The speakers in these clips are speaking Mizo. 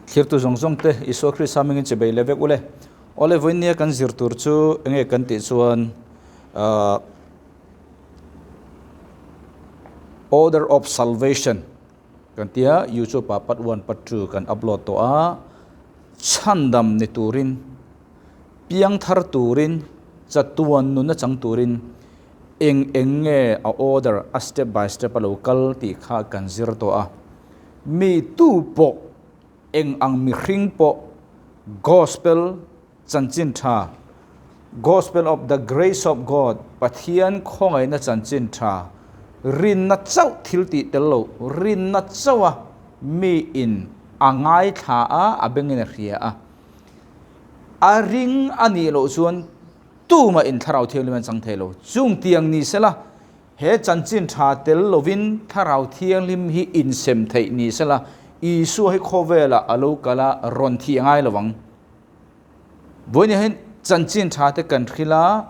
Thlirtu zawng zawng te Isua Krista hmingin che bei leh vek ule. Awle vawinia kan zir tur chu enge kan tih chuan ahh Order of Salvation kan tia YouTube ah part one part two kan upload tawh a, chhandam ni turin piangthar turin chatuan nuna chang turin eng eng nge a order a step by step a lo kal tih kha kan zir tawh a. Mi tu pawh eng ang mihring pawh Gospel chanchin tha, Gospel of the grace of God, Pathian khawngaihna chanchin tha, rinna chauh thil tih tel lo, rinna chauha mi in a ngaithla a, a bengin a hria a, a ring a nih loh chuan tumah in Thlarau Thianghlim an chang thei lo. Chung tiang ni sela, He chanchin tha tel lovin Thlarau Thianghlim hi insem theih ni sela, Isua hi khawvelah a lo kal a, rawn thih a ngai lo ang. Vawiin hian chanchin tha te kan hrilh a,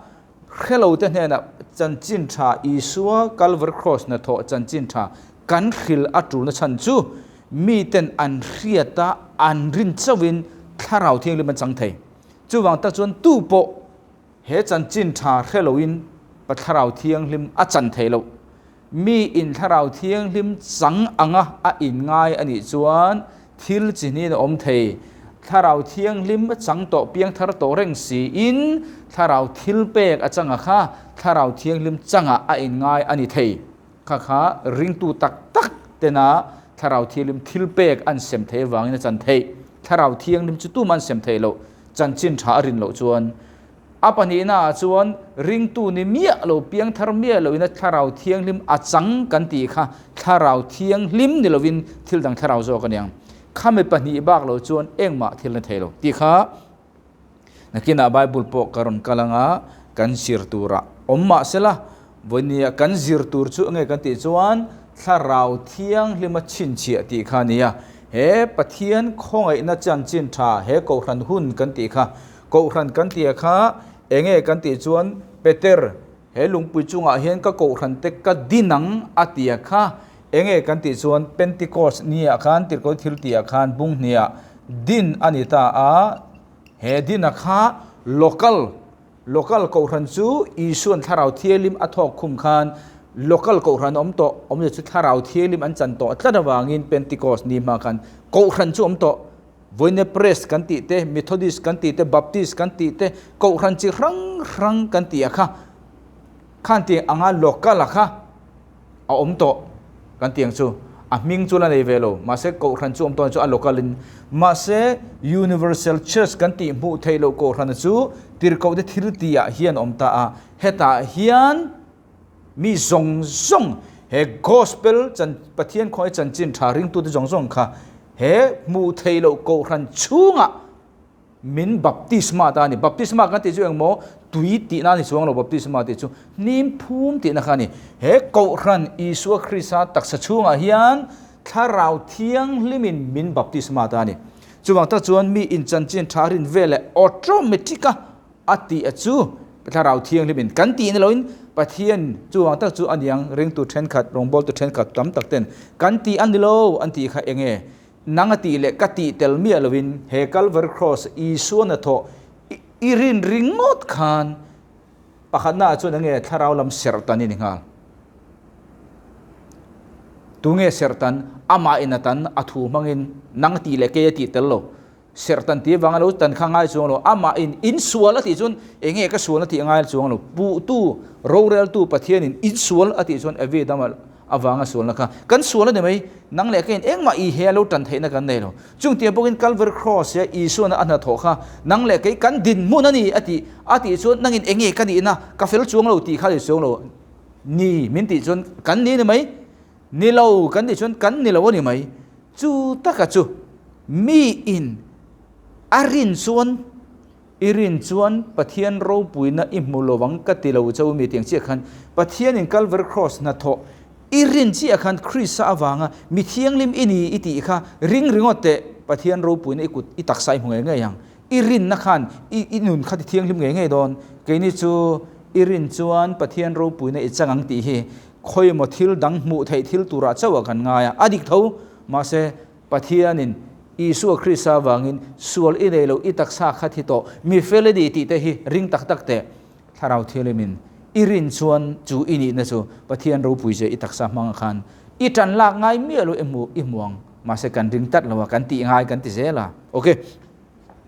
hrelo te hnenah chanchin tha Isua Calvary Cross hnathawh chanchin tha kan hrilh a tulna chhan chu miten an hriat a, an rin chauhin Thlarau Thianghlim an chang thei. Chuvang tak chuan tu pawh He chanchin tha hre loin Pa Thlarau Thianghlim a chan thei loh. Mi in Thlarau Thianghlim chang anga a inngai a nih chuan thil chi hniin a awm thei. Thlarau Thianghlim a chang tawh piangthar tawh reng siin Thlarau thilpek a changa kha Thlarau Thianghlim changah a inngai a ni thei. Kha kha ringtu tak tak tena Thlarau Thianghlim thilpek an sem thei avangin a chan theih. Thlarau Thianghlim chu tumah an sem thei loh. Chanchin tha a rin loh chuan a pahnihna ah chuan ringtu ni miah lo, piangthar miah loin a Thlarau Thianghlim a chang kan tih kha Thlarau Thianghlim ni lovin thil dang thlarau zawk a niang. Khami pahnih bak lo chuan engmah thil na thei lo tih kha nakinah Bible pawh ka rawn kal anga kan zir turah awm mah sela vawinia kan zir tur chu enge kan tih chuan Thlarau Thianghlim a chhinchhiah tih kha a ni a. He Pathian khawngaihna chanchin tha he Kohhran hun kan tih kha, Kohhran kan tih kha enge kan tih chuan Peter he lungpui chungah hian ka Kohhran te ka din ang a ti a kha, enge kan tih chuan Pentecost ni ah khan Tirhkoh thil tih ah khan bung hnih ah din a ni ta a, he din a kha local Local Kohhran chu Isuan Thlarau Thianghlim a thawk khum khan Local Kohhran a awm tawh, awmzia chu Thlarau Thianghlim an chan tawh tlat avangin Pentecost ni hma khan Kohhran chu awm tawh. Vawiine Press kan tih te, Methodist kan tih te, Baptist kan tih te, Kohhran chi hrang hrang kan tih a kha khan tiang anga Local a kha a awm tawh kan tih ang chu a hming chu la nei ve lo mahse kohhran chu awm tawh chu a local in mahse universal church kan tih hmuh theih loh kohhran chu tirhkoh te thil tih ah hian awm ta a hetah hian mi zawng zawng he gospel chan Pathian khawngaih chanchin tha ringtute zawng zawng kha he hmuh theih loh kohhran chhungah Min baptisma ta a ni. Baptisma kan tih chu engmaw tui tihna a ni chuang lo, baptisma tih chu hnim phum tihna kha a ni. He Kohhran Isua Krista taksa chhungah hian Thlarau Thianghlimin min baptisma ta a ni. Chuvang tak chuan mi inchanchin tha rin veleh automatic a a tih a chu Thlarau Thianghlimin kan tih ni loin Pathian chuvang tak chu a niang ringtu thenkhat, rawngbawltu thenkhat tam tak ten kan tih a ni lo an tih kha enge Nang a tih leh ka tih tel miah loin he Calvary Cross Isua hnathawh i rin ringawt khan pakhatna ah chuan enge thlarau lam serhtan i ni nghal. Tunge serhtan? Amah in a tan a thu hmangin nang a tih leh kei a tih tel lo. Serhtan tih avanga lo tan kha ngai chuang lo. Amah in insual a tih chuan enge ka sual a tih ngai chuang lo. Puhtu, roreltu Pathianin insual a tih chuan Evi dama avanga sualna kha kan sual a ni mai, nang leh keiin engmah i he a lo tan theihna kan nei lo. Chung tiang bawkin Calvary Cross ia Isuana a hnathawh kha nang leh kei kan dinhmun a ni a tih a tih chuan nangin enge ka nihna ka fel chuang lo tih kha a ni chuang lo ni min tih chuan kan ni a ni mai, ni lo kan tih chuan kan ni lo a ni mai. Chu taka chu mi in a rin chuan I rin chuan Pathian ropuina i hmu lo ang ka ti lo chau mi tiang chiah khan Pathianin Calvary Cross hnathawh i rin chiah khan Krista avanga mi thianghlim i ni i tih kha ring ringawt teh Pathian ropuina i kut i taksa i hmu ngei ngei ang. I rinna khan i i nun kha ti thianghlim ngei ngei dawn. Keini chu i rin chuan Pathian ropuina i chang ang tih hi khawimaw thil dang hmuh theih thil turah chauh ah kan ngai a, a dik tho mahse Pathianin. Isua Krista avangin sual i nei lo, i taksa kha thi tawh, mi fel i ni tih te hi ring tak tak teh. Thlarau Thianghlimin i rin chuan chu i nihna chu Pathian ropui zia i taksa hmang khan i tan lak ngai miah lo i hmu i hmu ang. Mahse kan ring tlat lo a, kan tih ngai kan ti zel a. Ok.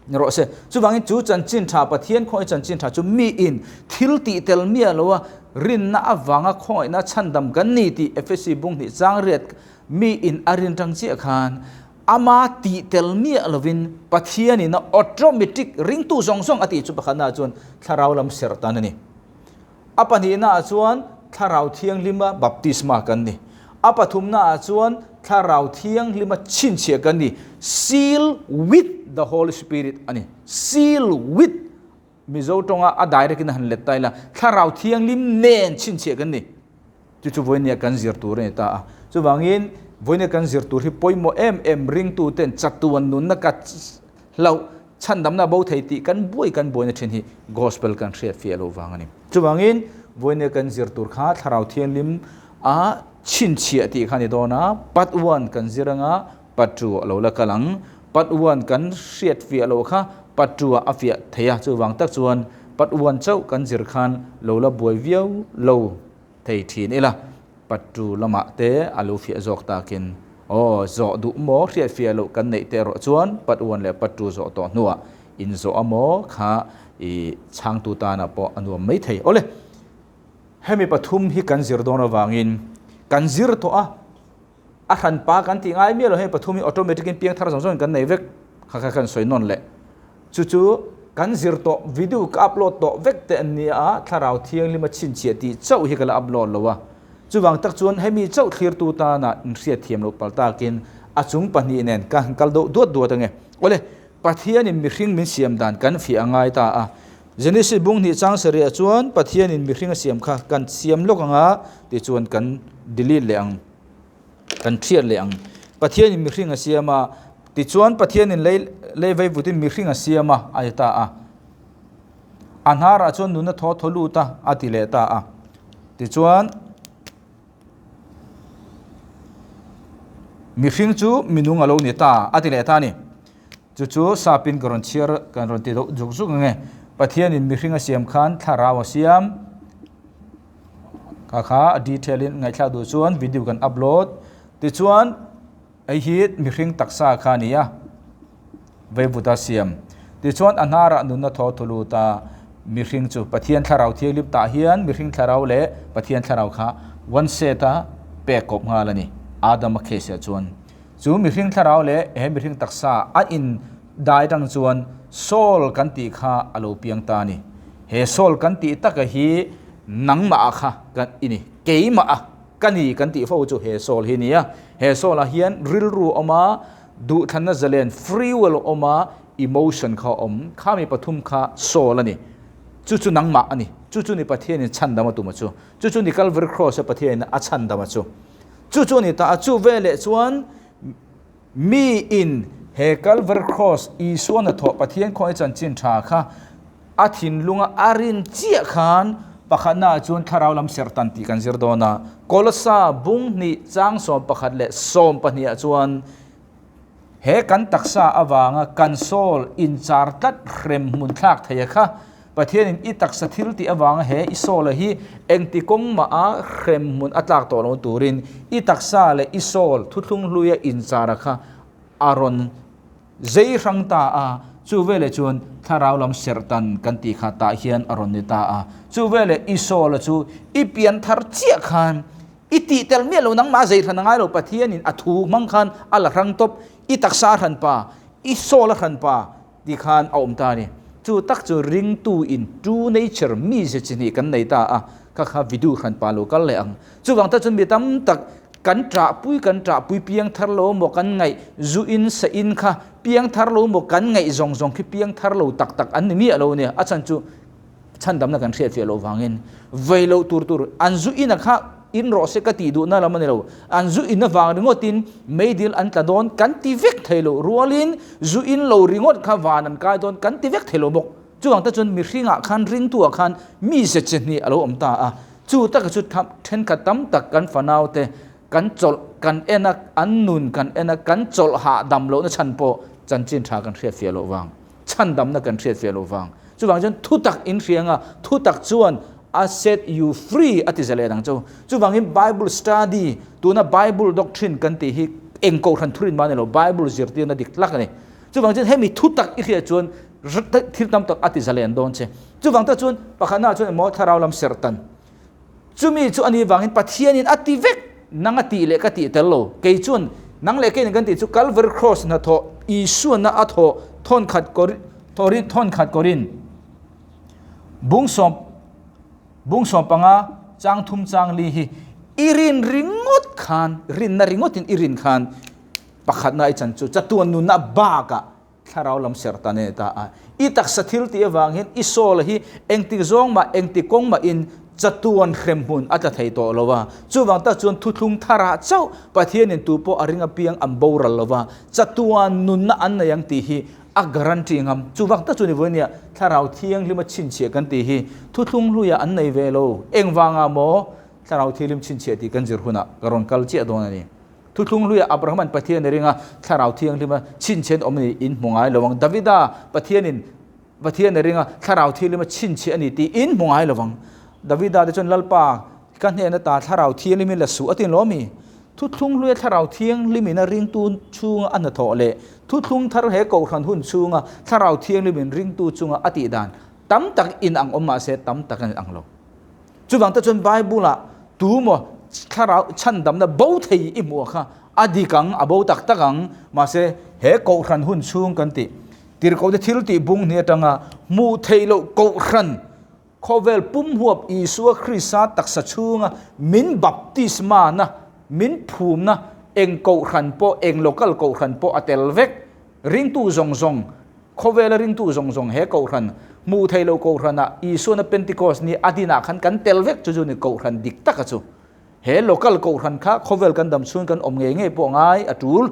Ni rawh se. Chuvangin chu chanchin tha, Pathian khawngaih chanchin tha chu miin thil tih tel miah lo a, rinna avanga khawngaihna chhandam kan ni tih Efesi bung hnih chang riat miin a rin tang chiah khan ama tih tel miah lovin Pathianin a automatic ringtu zawng zawng a tih chu pakhatnaah chuan thlarau lam serh tan a ni. A pahnihnaah chuan Thlarau Thianghlima baptisma kan ni. A pathumnaah chuan Thlarau Thianghlima chhinchhiah kan ni, seal with the Holy Spirit a ni. Seal with, Mizo tawnga a direct in a han let ta ila, Thlarau Thianghlim nen chhinchhiah kan ni. Chu chu vawinia kan zir tur a ni ta a. Chuvangin vawinia kan zir tur hi pawimawh em em ringtuten chatuan nunna ka hlauh Chhandamna bo thei tih kan buai kan buaina thin hi Gospel kan hriat fiah loh vang a ni. Chuvangin, vawinia kan zir tur kha Thlarau Thianghlim a chhinchhiah tih kha a ni dawn a, Part one kan zir anga Part two a lo la kal ang. Part one kan hriat fiah loh kha Part two ah a fiah thei a, chuvang tak chuan Part one chauh kan zir khan lo la buai viau lo thei thin ila. Pattu lamah te a lo fiah zawk takin, Aw, zawh duh maw hriatfiah loh kan neih te erawh chuan Pat one leh Pat two zawh tawh hnuah inzawh a maw kha i chhangtu tanah pawh a nuam mai thei. Awle, hemi pathum hi kan zir dawn avangin kan zir tawh a, a hranpa kan tih ngai miah lo, hemi pathum hi automatic in piang thar zawng zawngin kan nei vek kha kha kan sawi nawn leh. Chu chu kan zir tawh, video ka upload tawh vek te an nia a, Thlarau Thianghlima chhinchhiah tih chauh hi ka la upload lo a. Chuvang tak chuan hemi chauh thlirtu tana inhriat thiam loh palh takin a chung pahnih nen ka han kal deuh duat duat ange. Awle, Pathianin mihring min siam dan kan fiah a ngai ta a. Genesis bung hnih chang sarih ah chuan Pathianin mihring a siam kha kan siam lawk ang a, tichuan kan delete leh ang. Kan hriat leh ang. Pathianin mihring a siam a, tichuan Pathianin lei lei veivutin mihring a siam a, a ti ta a. A hnarah chuan nunna thaw thaw lut a, a ti leh ta a. Tichuan mihring chu minung a lo ni ta, a ti leh ta a ni. Chu chu sapin ka rawn chhiar kan rawn ti deuh zuk zuk ang e. Pathianin mihring a siam khan thlarau a siam. Kha kha a detail in ngaihthlak duh chuan video kan upload. Tichuan hei hi mihring taksa kha a ni a, veivuta siam. Tichuan a hnarah nunna thaw thu lut a, mihring chu Pathian thlarau thianghlim tah hian mihring thlarau leh Pathian thlarau kha one set a pek kawp nghal a ni, Adama case ah chuan. Chu mihring thlarau leh he mihring taksa a in dai atang chuan soul kan tih kha a lo piang ta a ni. He soul kan tih taka hi nangmah ah kha kan i ni, keimah a ka ni kan tih fo chu he soul hi a ni a. He soul ah hian rilru a awm a, duhthlanna zalen, free will, a awm a, emotion kha a awm. Khami pathum kha soul a ni. Chu chu nangmah a ni. Chu chu ni Pathianin chhandam a tum a chu. Chu chu ni Calvary Cross a Pathianin a chhandam a chu. Chu chu a ni ta a, chu veleh chuan mi in he Calvary Cross Isua hnathawh Pathian khawngaih chanchin tha kha a thinlunga a rin chiah khan pakhatnaah chuan thlarau lam serhtan tih kan zir dawn a. Kolossa bung hnih chang 11 leh 12 ah chuan he kan taksa avanga kan soul inchar tlat hrem hmun thlak thei a kha Pathianin i taksa thil tih avanga he i soul-a hi engti kawng mah a hrem hmun a tlak tawh lo turin i taksa leh i soul thuthlung hluia inchara kha a rawn zei hrang ta a, chu veleh chuan thlarau lam serhtan kan tih kha tah hian a rawn ni ta a. Chu veleh i soul-a chu i pian thar chiah khan i tih tel miah lo nangmah zei hran a ngai lo, Pathianin a thu hmang khan a la hrang tawp, i taksa a hran pa, i soul a hran pa, Ti khan a awm ta a ni. Chu tak chu ringtu in true nature mize chi hnih kan nei ta a, kha kha video hran pa lo kal leh ang. Chuvang tak chuan mi tam tak kan ṭahpui kan ṭahpui piang thar lo maw kan ngaih zu in sa in kha piang thar lo maw kan ngaih zawng zawng khi piang thar lo tak tak an ni miah lo nia. A chhan chu Chhandamna kan hriatfiah loh vangin vei loh tur tur an zu ina kha in rawh se ka tih duhna lam a ni lo. An zu in avang ringawtin meidil an tla dawn kan ti vek thei loh rualin zu in lo ringawt kha van an kai dawn kan ti vek thei lo bawk. Chuvang te chuan mihringah khan ringtuah khan mi ze che hnih a lo awm ta a. Chu taka chu thenkhat tam tak kan fanaute. Kan chawlh kan en a, an nun kan en a, kan chawlh hahdam lohna chhan pawh chanchin tha kan hriat fiah loh vang, chhandamna kan hriat fiah loh vang. Chuvang chuan thutak in hria anga thutak chuan a set you free a ti zalen ang chu. Chuvangin Bible study, tuna Bible doctrine kan tih hi eng kohhran thurin mah a ni lo, Bible zirtirna dik tlak a ni. Chuvang chuan hemi thutak i hriat chuan thil tam tak a ti zalen dawn che. Chuvang tak chuan pakhatnaah chuan emaw thlarau lam serhtan Chumi chu a nih vangin Pathianin a ti vek, nang a tih leh ka tih tel lo. Kei chuan nang leh keiin kan tih chu Calvary Cross hnathawh Isuana a thawh thawnkhat Korin thawnkhat Korin bungsawm bungsawm panga chang thum chang li hi i rin ringawt khan rinna ringawtin i rin khan pakhatna i chan chu chatuan nunna bakah Thlarau lam serh ta ne ta a. I taksa thil tih avang hian i soul hi engtik zawng mah engtik kawng mahin chatuan hrem hmun a tla thei tawh lo a. Chuvang tak chuan thuthlung tharah chauh Pathianin tu pawh a ring apiang an boral lo va, chatuan nunna an nei ang tih hi a guarantee ngam. Chuvang tak chuan i vawinia Thlarau Thianghlim a chhinchhiah kan tih hi thuthlung hluiah an nei ve lo. Engvangah maw Thlarau Thianghlim chhinchhiah tih kan zir hunah ka rawn kal chiah dawn a ni. Thuthlung hluiah Abrahaman Pathian a ring a, Thlarau Thianghlima chhinchhiah an awm a ni, in hmu ngai lo ang. Davida Pathianin Pathian a ring a, Thlarau Thianghlima chhinchhiah a ni tih in hmu ngai lo ang. Davida te chuan Lalpa, ka hnen ata Thlarau Thianghlimin la suh a ti lo mi? Thuthlung hluia Thlarau Thianghlimin a ringtu chhunga a hnathawh leh thuthlung thar he kohhran hun chhunga Thlarau Thianghlimin ringtu chunga a tih dan tam tak in ang awm mahse tam tak an ang lo. Chuvang te chuan Bible-ah tu maw thlarau chhandamna bo thei i hmuh kha a dik ang, a bo tak tak ang. Mahse, he kohhran hun chhung kan tih tirhkohte thil tih bung hni atanga hmuh theih loh kohhran khawvel pum huap Isua Krista taksa chhunga min baptisma na, min phumna eng kohhran pawh, eng local kohhran pawh a tel vek. Ringtu zawng zawng, khawvela ringtu zawng zawng he kohhran, hmuh theih loh kohhranah Isuana Pentecost ni a dinah khan kan tel vek chu chu ni kohhran dik taka chu. He local kohhran kha khawvel kan dam chhung kan awm ngei ngei pawh ngai a tul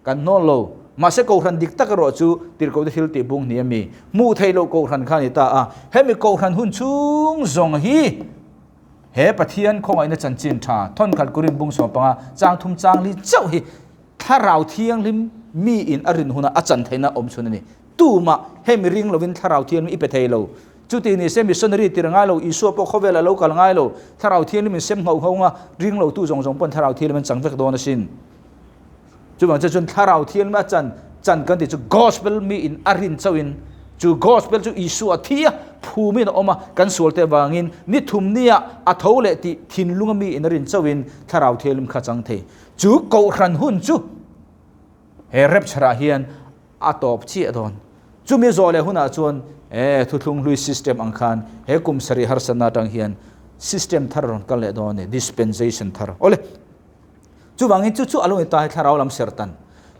kan hnawl lo. Mahse kohhran dik tak erawh chu tirhkohte thil tih bung hnih a mi. Hmuh theih loh kohhran kha a ni ta a. Hemi kohhran hun chhung zawng hi he Pathian khawngaihna chanchin tha thawnkhat Korin bung 15 chang thum chang li chauh hi Thlarau Thianghlim mi in a rin hunah a chan theihna awm chhun a ni. Tumah hemi ring lovin Thlarau Thianghlim i pe thei lo. Chuti ni se missionary tir ngai lo, Isua pawh khawvel a lo kal ngai lo. Thlarau Thianghlim in sem nghauh nghauh nga ring lo tu zawng zawng pawn Thlarau Thianghlim an chang vek dawn asin. Chuvang chuan chuan Thlarau Thianghlim a chan chan kan tih chu Gospel mi in a rin chauhin chu Gospel chu Isua a thi a, phumin a awm a, kan sualte avangin ni thum nia a tho leh tih thinlunga mi in a rin chauhin Thlarau Thianghlim kha chang thei. Chu kohhran hun chu he rapture ah hian a tawp chiah dawn. Chumi zawh leh hunah chuan he thuthlung hlui system ang khan he kum sarih harsatna atang hian system thar a rawn kal leh dawn a ni, dispensation thar. Awle, chuvangin chu chu a lo ni ta hi thlarau lam serhtan.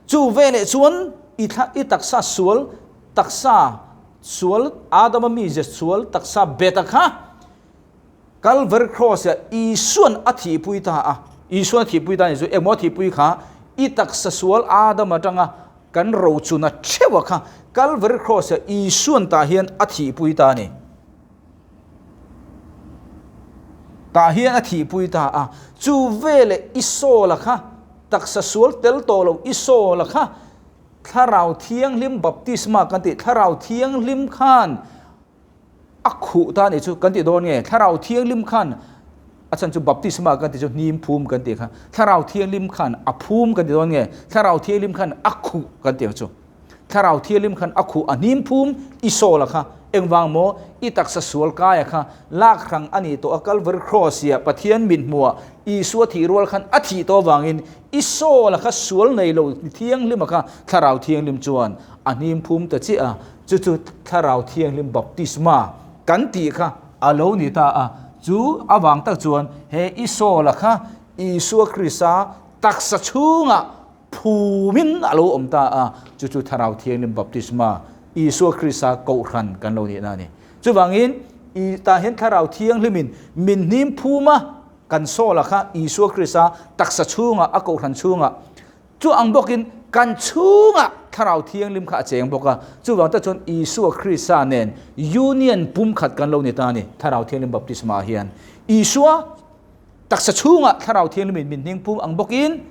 Chu veleh chuan i thla i taksa sual taksa sual Adama mize sual taksa beta kha Calvary Cross ah Isuan a thihpui ta a, Isuan a thihpui ta ni chu engmaw a thihpui kha i taksa sual Adam atanga kan rochuna theuha kha Calvary Cross ah Isuan tah hian a thihpui ta a ni. Tah hian a thihpui ta a, chu veleh i soul-a kha taksa sual tel tawh lo i soul-a kha Thlarau Thianghlim baptisma kan tih Thlarau Thianghlim khan A khuh ta nih chu kan tih dawn nge? Thlarau Thianghlim khan a chhan chu baptisma kan tih chu hnim phum kan tih kha. Thlarau Thianghlim khan a phum kan ti dawn nge? Thlarau Thianghlim khan a khuh kan tih ang chu. Thlarau Thianghlim khan a khuh a hnim phum i sawl a kha. Engvang maw? I taksa sual kai a kha lak hrang a nih tawh a Calvary Cross ia Pathian mit hmuh ah Isua thih rual khan a thih tawh avangin i sawl a kha sual nei lo Thianghlim a kha Thlarau Thianghlim chuan a hnim phum ta chiah a. Chu chu Thlarau Thianghlim baptisma kan tih kha a lo ni ta a. Chu avang tak chuan he i soul-a kha Isua Krista taksa chhungah phumin a lo awm ta a. Chu chu Thlarau Thianghlim baptisma Isua Krista kohhran kan lo nihna a ni. Chuvangin i tah hian Thlarau Thianghlimin min hnim phum a, kan soul-a kha Isua Krista taksa chhungah a kohhran chhungah Chu ang bawkin kan chhungah Thlarau Thianghlim kha a cheng bawk a, chuvang tak chuan Isua Krista nen union pumkhat kan lo ni ta a ni, Thlarau Thianghlim baptisma ah hian. Isua Taksa chhungah Thlarau Thianghlimin min hning phum ang bawkin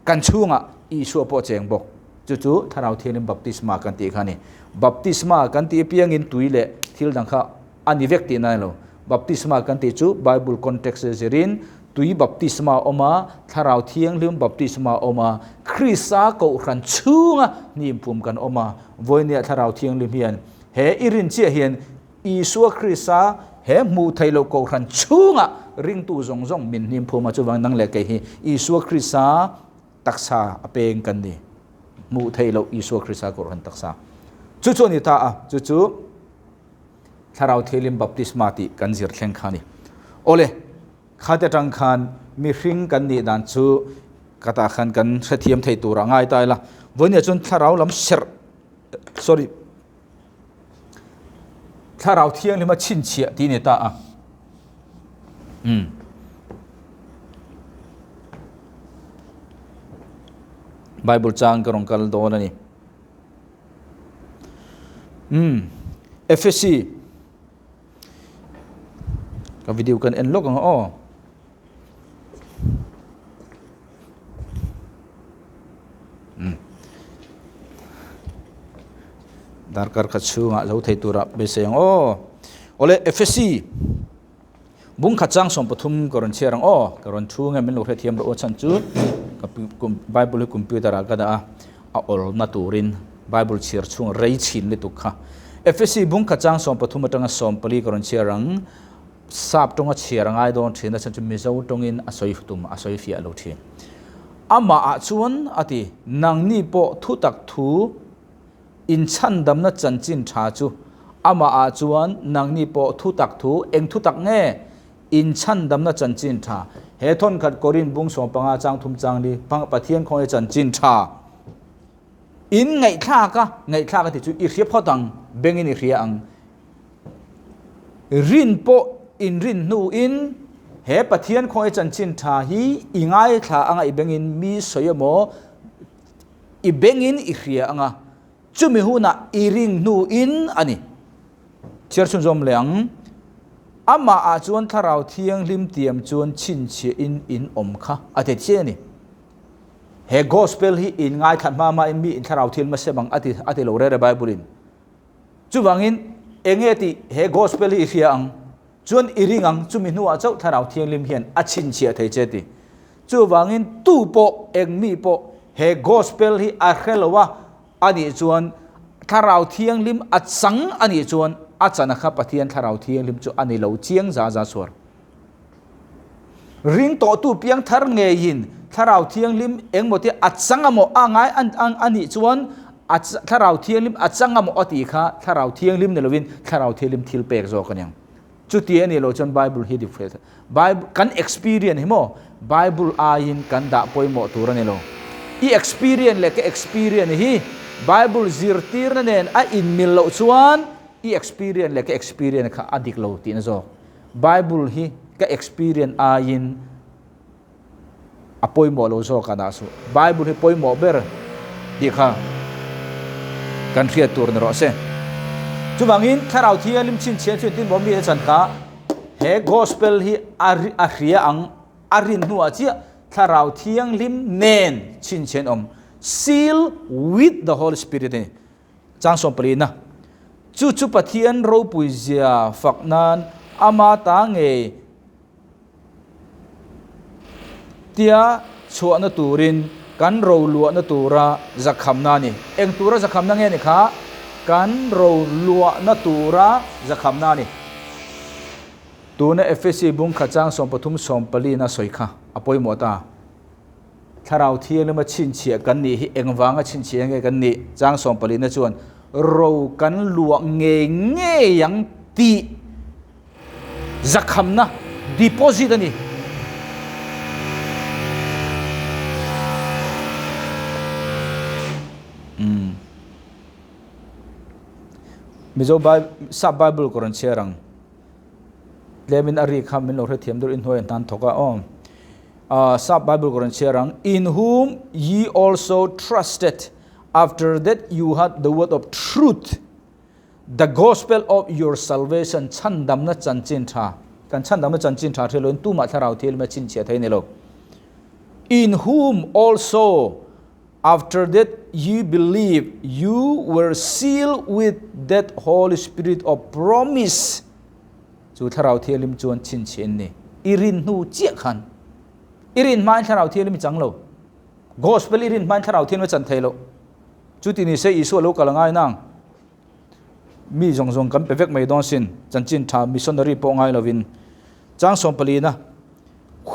kan chhungah Isua pawh a cheng bawk. Chu chu Thlarau Thianghlim baptisma kan tih kha a ni. Baptisma kan tih apiangin tui leh thil dang kha a ni vek tihna a ni lo. Baptisma kan tih chu Bible context zirin tui baptisma a awm a, Thlarau Thianghlim baptisma a awm a, Krista Kohhran chhunga hnim phum kan awm a. Vawinia Thlarau Thianghlim hian he i rin chiah hian Isua Krista he hmuh theih loh Kohhran chhungah ringtu zawng zawng min hnim phum a, chuvang nang leh kei hi Isua Krista taksa a peng kan ni. Hmuh theih loh Isua Krista Kohhran taksa. Chu chu a ni ta a, chu chu Thlarau Thianghlim Baptisma tih kan zir thleng kha a ni. Awle, khate atang khan mihring kan nih dan chu ka tah khan kan hrethiam thei tur a ngai ta ila. Vawinia chuan Thlarau lam serh, sorry, Thlarau Thianghlim a chhinchhiah tih a ni ta a. Umm. Bible chang ka rawn kal dawn a ni. Umm. Efesi. Ka video kan en lawk ang aw. Darkar khat chhungah zo thei tura beisei ang aw. Awle Efesi bung khat chang 13 ka rawn chhiar ang aw. Ka rawn thu nge min lo hrethiam rawh aw chhan chu ka Bible hi computer ah ka dah a, a awlna turin Bible chhiar chhung rei chhin lutuk kha. Efesi bung khat chang 13 atanga 14 ka rawn chhiar ang. Sap tawnga chhiar a ngai dawn thin a chhan chu Mizo tawngin a sawi tum a sawi fiah lo thin. Amah ah chuan a ti, Nangni pawh thutak thu inchhandamna chanchin tha chu amah ah chuan nangni pawh thutak thu eng thutak nge inchhandamna chanchin tha he thawnkhat Korin bung 15 chang thum chang li Pathian khawnge chanchin tha in ngaihthlak a ngaihthlak a ti chu i hria phawt ang bengin i hria ang. Rin pawh inrin hnuin he Pathian khawngaih chanchin tha hi i ngaithla anga i bengin mi sawi emaw i bengin i hria anga chumi hunah i ring hnuin a ni. Chhiar chhunzawm leh ang. Amah ah chuan Thlarau Thianghlim tiam chuan chhinchhiahin in awm kha a ti chiah a ni. He Gospel hi in ngaithla hma hmain mi in Thlarau Thianghlim a sem ang a ti a ti lo rere Bible in. Chuvangin, enge tih he Gospel hi i hria ang? Chuan i ring ang, chumi hnuah chauh Thlarau Thianghlim hian a chhinchhiah thei che ti. Chuvangin, tu pawh, eng mi pawh he Gospel hi a hre lo a, a nih chuan Thlarau Thianghlim a chang a nih chuan a chana kha Pathian Thlarau Thianghlim chu a ni lo chiang za za suar. Ring tawhtu piang thar ngeiin Thlarau Thianghlim engmaw te a chang amaw a ngai a nih chuan a Thlarau Thianghlim a chang amaw a tih kha Thlarau Thianghlim ni lovin Thlarau Thianghlim thil pek zawk a niang. Chuti a nih loh chuan Bible hi dik fel Bible kan experience hi maw Bible aiin kan dah pawimawh tur a ni lo. I experience leh ka experience hi Bible zirtirna nen a inmil loh chuan i experience leh ka experience kha a dik lo tihna zawk. Bible hi ka experience aiin a pawimawh lo zawk a dah suh. Bible hi pawimawh ber tih kha kan hriat tur ni rawh se. Chuvangin Thlarau Thianghlim chhinchhiah chu engtin maw mi a chan kha he gospel hi a hria ang a rin hnuah chiah Thlarau Thianghlim nen chhinchhiah an awm. Seal with the Holy Spirit a ni. Chang 14-na, Chu chu Pathian ropui zia fak nan ama ta ngei tia chhuahna turin kan roluahna tura zakhamna a ni. Eng tura zakhamna nge ni kha? Kan roluahna tura zakhamna a ni. Tuna Efesi bungkhat chang 13 14-na sawi kha a pawimawh ta. Thlarau Thianglima chhinchhiah kan nih hi engvanga chhinchhiah nge kan nih? Chang 14-na chuan ro kan luah ngei ngei ang tih zakhamna, deposit, a ni. Umm. Mizo Bible, Sap Bible ka rawn chhiar ang. Tlemin a ri kha min lo hrethiam deuh in hnuai an tan thawk a aw. Sap Bible ka rawn chhiar ang, In whom ye also trusted, after that you heard the word of truth, the gospel of your salvation, chhandamna chanchin tha. Kan chhandamna chanchin tha hriat loin tumah thlarau thianghlim a chhinchhiah thei a ni lo. In whom also after that ye believe you were sealed with that Holy Spirit of promise. Chu thlarau thianghlim chuan chhinchhiah in ni. I rin hnu chiah khan i rin hmain thlarau thianghlim i chang lo. Gospel i rin hmain thlarau thianghlim a chan thei lo. Chuti ni se Isua lo kal a ngai nang. Mi zawng zawng kan pe vek mai dawn sin, chanchin tha missionary pawh ngai lovin. Chang sawmpalina,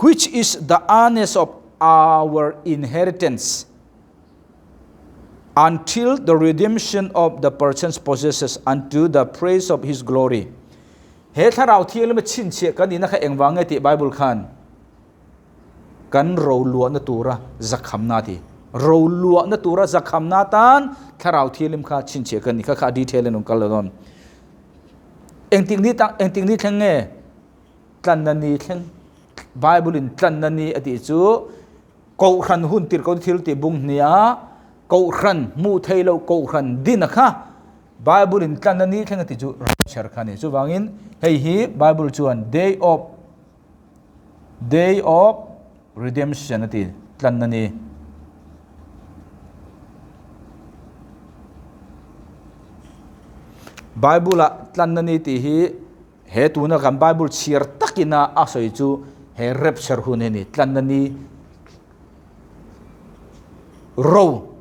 Which is the earnest of our inheritance until the redemption of the purchased possesses unto the praise of his glory. He thlarau thianghlim a chhinchhiah kan nihna kha engvang nge tih Bible khan Kan roluahna tura zakhamna ti. Roluahna tura zakhamna atan thlarau thianghlim kha chhinchhiah ka ni. Kha kha a detail in rawn kal lo dawn. Engtik ni tak, engtik ni thleng nge tlanna ni thleng? Bible in tlanna ni a tih chu Kohhran hun tirh ko thil tih bung hnia Kohhran hmuh theih loh Kohhran din a kha Bible in tlanna ni thleng a tih chu rapture kha a ni. Chuvangin hei hi Bible chuan day of Day of Redemption a ti tlan a ni. Bible ah tlan a ni tih hi he tuna kan Bible chhiar takina a sawi chu he rapture hun hi a ni. Tlan a ni ro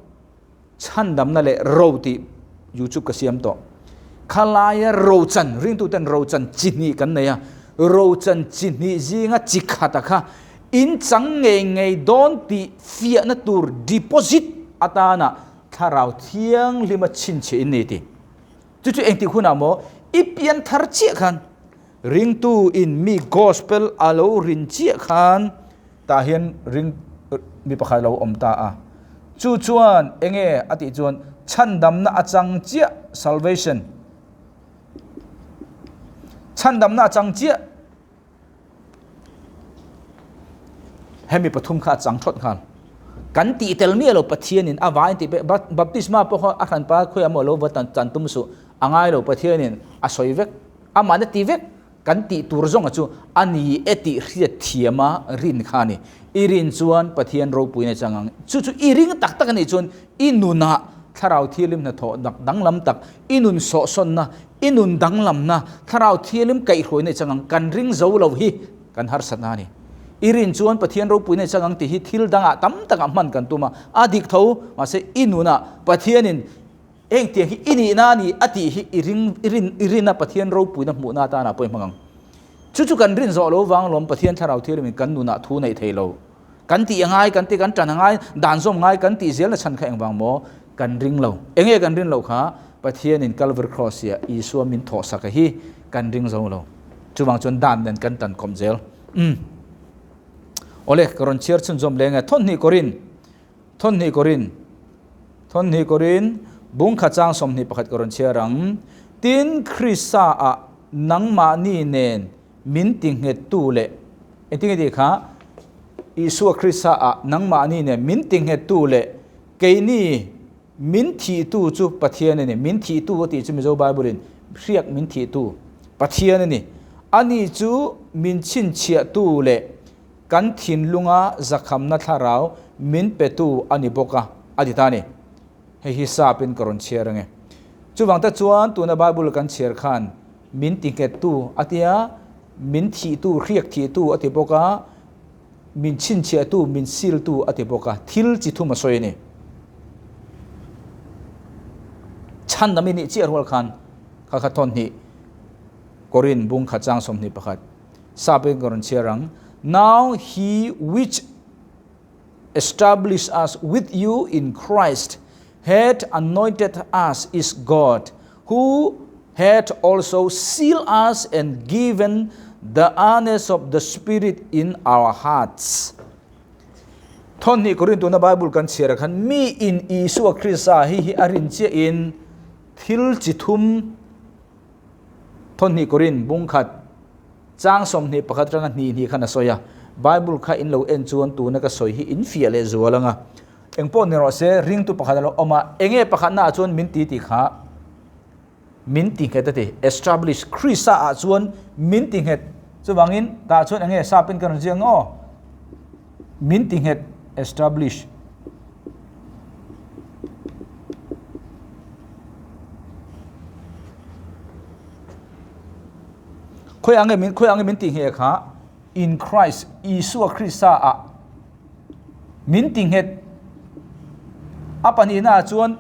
chhandamna leh ro tih YouTube ka siam tawh. Khalaia rochan, ringtuten rochan chi hnih kan nei a, rochan chi hnih zinga chi khata kha in chang ngei ngei dawn tih fiahna tur deposit atana thlarau thianghlima chhinchhiah in ni ti. Chu chu engtik hunah maw i pian thar chiah khan ringtu in mi gospel a lo rin chiah khan Tah hian ring mi pakhat a lo awm ta a. Chu chuan enge a tih chuan chhandamna a chang chiah salvation chhandamna a chang chiah hemi pathum kha a chang thawt nghal. Kan tih tel miah lo Pathianin a vain tih baptisma pawh kha a hranpa khawiah maw lo va chan tum suh a ngai lo Pathianin a sawi vek amahna ti vek. Kan tih tur zawnga chu a ni e tih hriat thiama rin kha a ni. I rin chuan Pathian ropuina chang ang. Chu chu i ring tak tak a nih chuan i nunah Thlarau Thianghlim hnathawh dak danglam tak, i nun sawhsawnna, i nun danglamna, Thlarau Thianghlim kaihhruaina i chang ang. Kan ring zo lo hi kan harsatna a ni. I rin chuan Pathian ropuina i chang ang tih hi thil dangah tam takah hman kan tum a, a dik tho. Mahse i nunah Pathianin Engtiang hi i nihna a ni a tih hi i ring, i rin, i rina Pathian ropuina hmuhna atana pawh i hmang ang. Chu chu kan rin zawh lo vang lawm Pathian thlarau thianghlimin kan nunah thu neih thei lo. Kan tih a ngai, kan ti, kan tan a ngai, dan zawm ngai kan tih zelna chhan kha engvang maw? Kan ring lo. Enge kan rin loh kha? Pathianin Calvary Cross ia Isua min thawhsak a hi kan ring zo lo. Chuvang chuan dan nen kan tan kawm zel. Umm. Awle, ka rawn chhiar chhunzawm leng e. Thawnhnih Korin. Thawnhnih Korin, Thawnhnih Korin, bung khat chang 21 ka rawn chhiar ang. Tin, Krista ah nangmahni nen min tinghettu leh, engtin nge tih kha? Isua Krista ah nangmahni nen min tinghettu leh keini min thihtu chu Pathian a ni. Min thihtu a tih chu Mizo Bible in hriak min thihtu Pathian a ni. Ani chu min chhinchhiahtu leh Kan thinlunga zakhamna thlarau min petu a ni bawk a, a ti ta a ni. Hei hi sap in ka rawn chhiar ange. Chuvang te chuan tuna Bible kan chhiar khan min ti nghettu a tia, min thihtu, hriak thihtu a ti bawk a, min chhinchhiahtu, min siltu a ti bawk a, thil chi thum a sawi a ni. Chhandam i nih chiah rual khan kha kha thawn hnih Korin bung khat chang 21. Sap in ka rawn chhiar ang, Now he which established us with you in Christ hath anointed us is God, who hath also sealed us and given the earnest of the Spirit in our hearts. Thawnhnih Korinthuna Bible kan chhiar ah khan mi in Isua Krista hi hi a rin chiah in thil chi thum Thawnhnih Korin bung khat chang 21 atanga hnih hnih khan a sawi a, Bible kha in lo en chuan tuna ka sawi hi in fiah leh zual ang a. Engpawh ni rawh se, ringtu pakhat a lo awm a, enge pakhatna ah chuan min ti tih kha min ti nghet a ti, establish, Krista ah chuan min ti nghet. Chuvangin tah chuan enge sapin ka rawn ziak ang aw? Min ti nghet, establish. Khawi ang nge min khawi ang nge min ti ngheh kha? In Christ, Isua Krista ah min ti nghet. A pahnihna ah chuan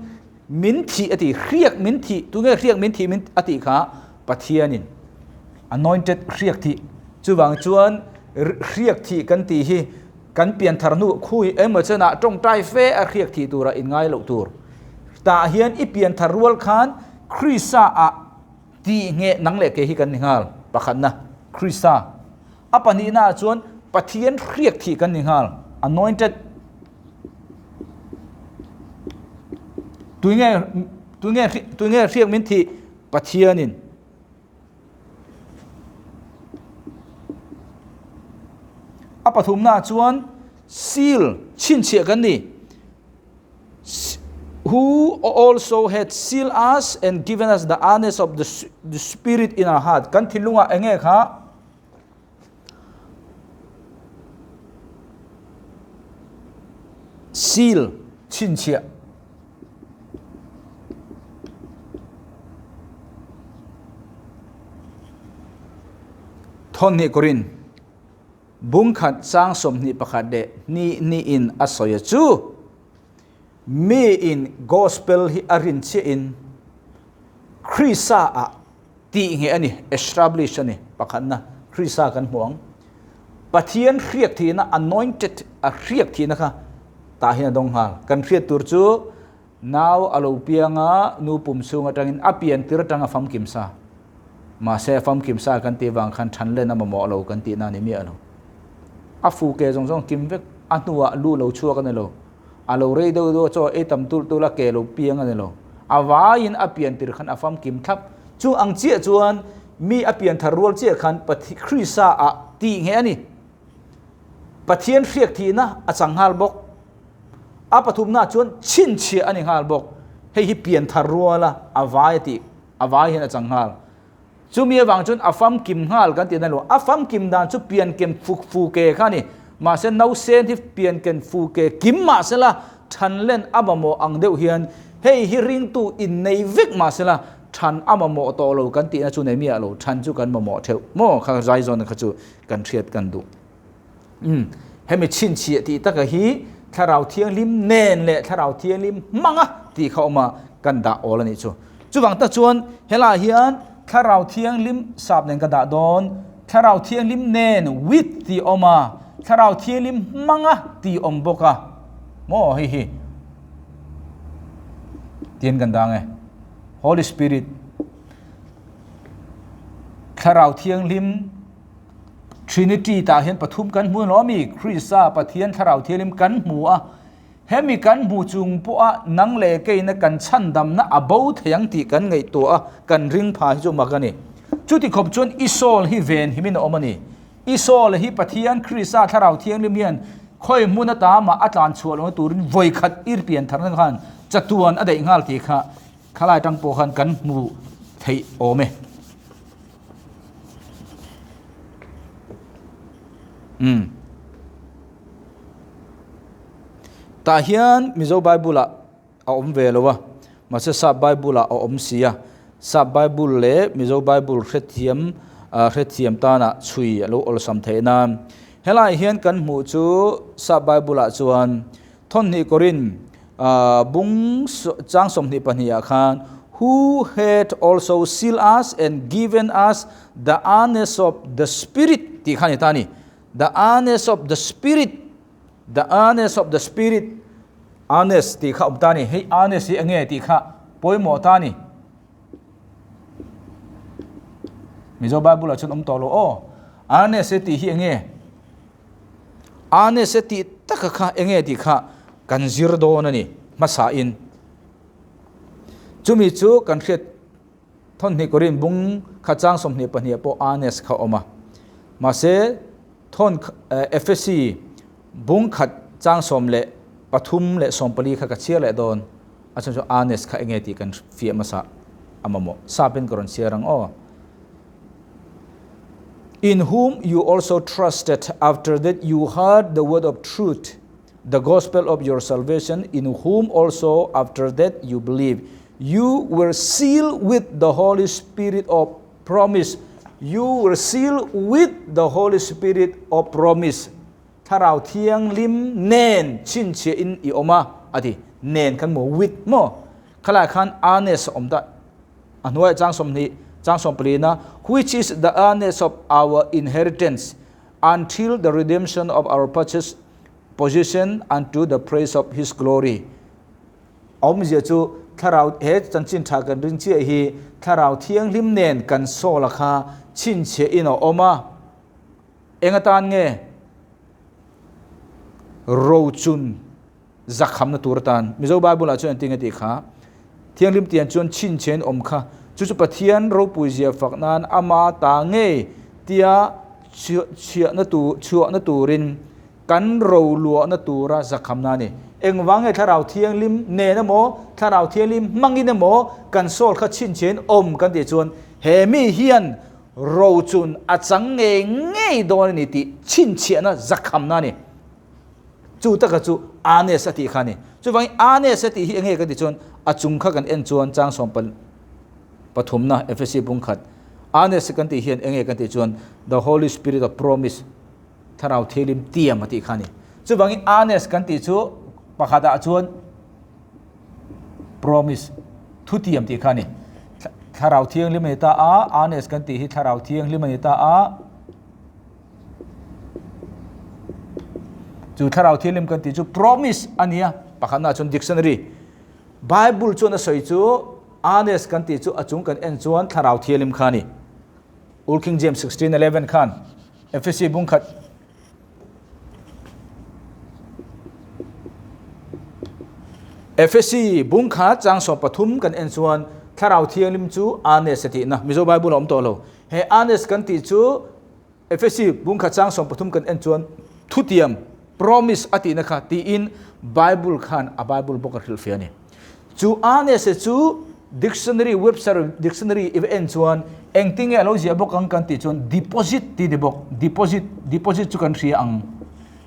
min thih a ti, hriak min thih, tunge hriak min thih min a tih kha? Pathianin anointed hriak thih. Chuvang chuan hriak thih kan tih hi kan pianthar hnu khui emaw chenah tawngtai fe a hriak thih turah in ngai loh tur. Tah hian i pianthar rual khan Krista ah Tih nge nang leh kei hi kan ni nghal? Pakhatna, Krista. A pahnihna ah chuan Pathian hriak thih kan ni nghal, anointed. Tui nge tui nge tui nge hriak min thih? Pathianin. A pathumna ah chuan seal, chhinchhiah kan ni. Who also had sealed us and given us the earnest of the, the Spirit in our heart. Kan thinlungah enge kha seal chhinchhiah. Thon ni Korin Bungkhat chang 21 leh hnih hnihin a sawi a chu, Miin Gospel hi a rin chiahin Krista ah tih nge a ni, establish a ni, pakhatna Krista kan hmu ang. Pathian hriak thihna, anointed a hriak thihna kha tah hian a dawng nghal. Kan hriat tur chu Nau a lo piang a, nu pum chhung atangin a pian tir atang a famkim sa. Mahse a famkim sa kan tih vang khan than len a mamawh lo kan tihna a ni miah lo. A fu ke zawng zawng kim vek, a hnuah lu lo chhuak a ni lo. A lo rei deuh deuh a chaw ei tam tulh tulh a ke lo piang a ni lo. A vaiin a pian tir khan a famkim thlap. Chung ang chiah chuan mi a pian thar rual chiah khan Krista ah tih ngheh a ni. Pathian hriak thihna a chang nghal bawk. A pathumna chuan chhinchhiah a ni nghal bawk. Hei hi pianthar ruala a vai a tih, a vai hian a chang nghal. Chumi avang chuan a famkim nghal kan tih na lo. A famkim dan chu pianken fuk fu ke kha a ni. Mahse nausen hi pianken fu ke kim mahsela thanlen a mamawh ang deuh hian hei hi ringtu innei vek mahsela than a mamawh tawh lo kan tihna chu nei miah lo. Than chu kan mamawh theuh maw kha zaizawn kha chu kan hriat kan duh. Umm, hemi chhinchhiah tih taka hi Thlarau Thianghlim nen leh Thlarau Thianghlim hmanga tih kha awma kan dah awl a nih chu. Chuvang tak chuan helaiah hian Thlarau Thianghlim sap nen ka dah dawn, Thlarau Thianghlim nen with tih awm a, Thlarau Thianghlim hmanga tih awm bawk a, maw hei hi tiin kan dang e. Holy Spirit, Thlarau Thianghlim. Trinity tah hian pathum kan hmu lo ami? Krista, Pathian Thlarau Thianghlim kan hmu a, hemi kan hmu chung pawha nang leh keina kan chhandamna a bo thei ang tih kan ngaihtuah a, kan ring pha hi chu mak a ni. Chuti khawp chuan i soul hi ven himin a awm a ni. I soul hi Pathian, Krista, Thlarau Thianghlim hian khawi hmun ata mah a tlan chhuah lohna turin vawi khat ir pian tharna khan chatuan a daih nghal tih kha Khalai tang pawh khan kan hmu theih awm e. Umm. Tah hian Mizo Bible ah a awm ve lo a, mahse Sap Bible ah a awm si a. Sap Bible leh Mizo Bible hrethiam hrethiam tanah chhui a lo awlsam theih nan. Helaiah hian kan hmuh chu Sap Bible ah chuan Thawmhnih Korin bung chang 22 ah khan, Who hath also sealed us and given us the earnest of the Spirit tih kha a ni ta a ni. The earnest of the Spirit, the earnest of the Spirit, earnest tih kha a awm ta a ni. Hei earnest hi enge tih kha pawimawh ta a ni. Mizo Bible ah chuan awm tawh lo aw. Earnest tih hi enge? Earnest tih taka kha enge tih kha kan zir dawn a ni hmasa in. Chumi chu kan hriat thawnhnih Korin bung kha chang 22 pawh Earnest kha awm a. Mahse thawn Ephesi bung khat chang 13 leh 14 kha ka chhiar leh dawn. A chhan chu Earnest kha enge tih kan fiah hmasa a mamawh. Sapin ka rawn chhiar ang aw. In whom you also trusted after that you heard the word of truth, the gospel of your salvation, in whom also after that you believe, you were sealed with the Holy Spirit of promise. You were sealed with the Holy Spirit of promise. Thlarau Thianghlim nen chhinchhiah in i awm a, a ti. Nen khan maw? With maw? Khalai khan earnest a awm ta. A hnuaiah chang 20, chang 14 a, which is the earnest of our inheritance until the redemption of our purchased possession unto the praise of his glory. A awmzia chu Thlarau he chanchin tha kan ring chiah hi Thlarau Thianghlim nen kan soul-a kha chhinchhiah in a awm a. Eng atan nge rochun zakhamna tur atan? Mizo Bible ah chuan engtin nge tih kha? Thianghlim tian chuan chhinchhiain awm kha. Chu chu Pathian ropui zia fak nan ama ta ngei tia chhiahna tur chhuahna turin kan ro luahna tura zakhamna a ni. Engvang nge Thlarau Thianghlim nen emaw, Thlarau Thianghlim hmangin emaw kan sawl kha chhinchhiain awm kan tih chuan he mi hian Rochun a chang ngei ngei dawn a ni tih chhinchhiahna zakhamna a ni. Chu taka chu Anes a tih kha a ni. Chuvangin Anes a tih hi enge kan tih chuan a chung kha kan en chuan chang sawm pathumna Efesi bung khat Anes kan tih hian enge kan tih chuan The Holy Spirit of Promise, Thlarau Thianghlim tiam a tih kha a ni. Chuvangin Anes kan tih chu pakhatah chuan Promise, thutiam tih kha a ni. Thlarau Thianghlim a ni ta a, Earnest kan tih hi Thlarau Thianghlim a ni ta a. Chu Thlarau Thianghlim kan tih chu promise a ni a, pakhatna chuan dictionary. Bible chuan a sawi chu Earnest kan tih chu a chung kan en chuan Thlarau Thianghlim kha a ni. Old King James 16:11 khan Efesi bung khat Efesi bung kha chang 13 kan en chuan Thlarau Thianghlim chu Anes a tihna Mizo Bible a awm tawh lo. He Anes kan tih chu Efesi bung kha chang 13 kan en chuan thutiam, promise, a tihna kha tiin Bible khan a Bible bawk a hrilhfiah a ni. Chu Anes chu dictionary, Webster dictionary i va en chuan engtin nge a lo ziah bawk ang kan tih chuan deposit tih a ni bawk. Deposit, deposit chu kan hria ang.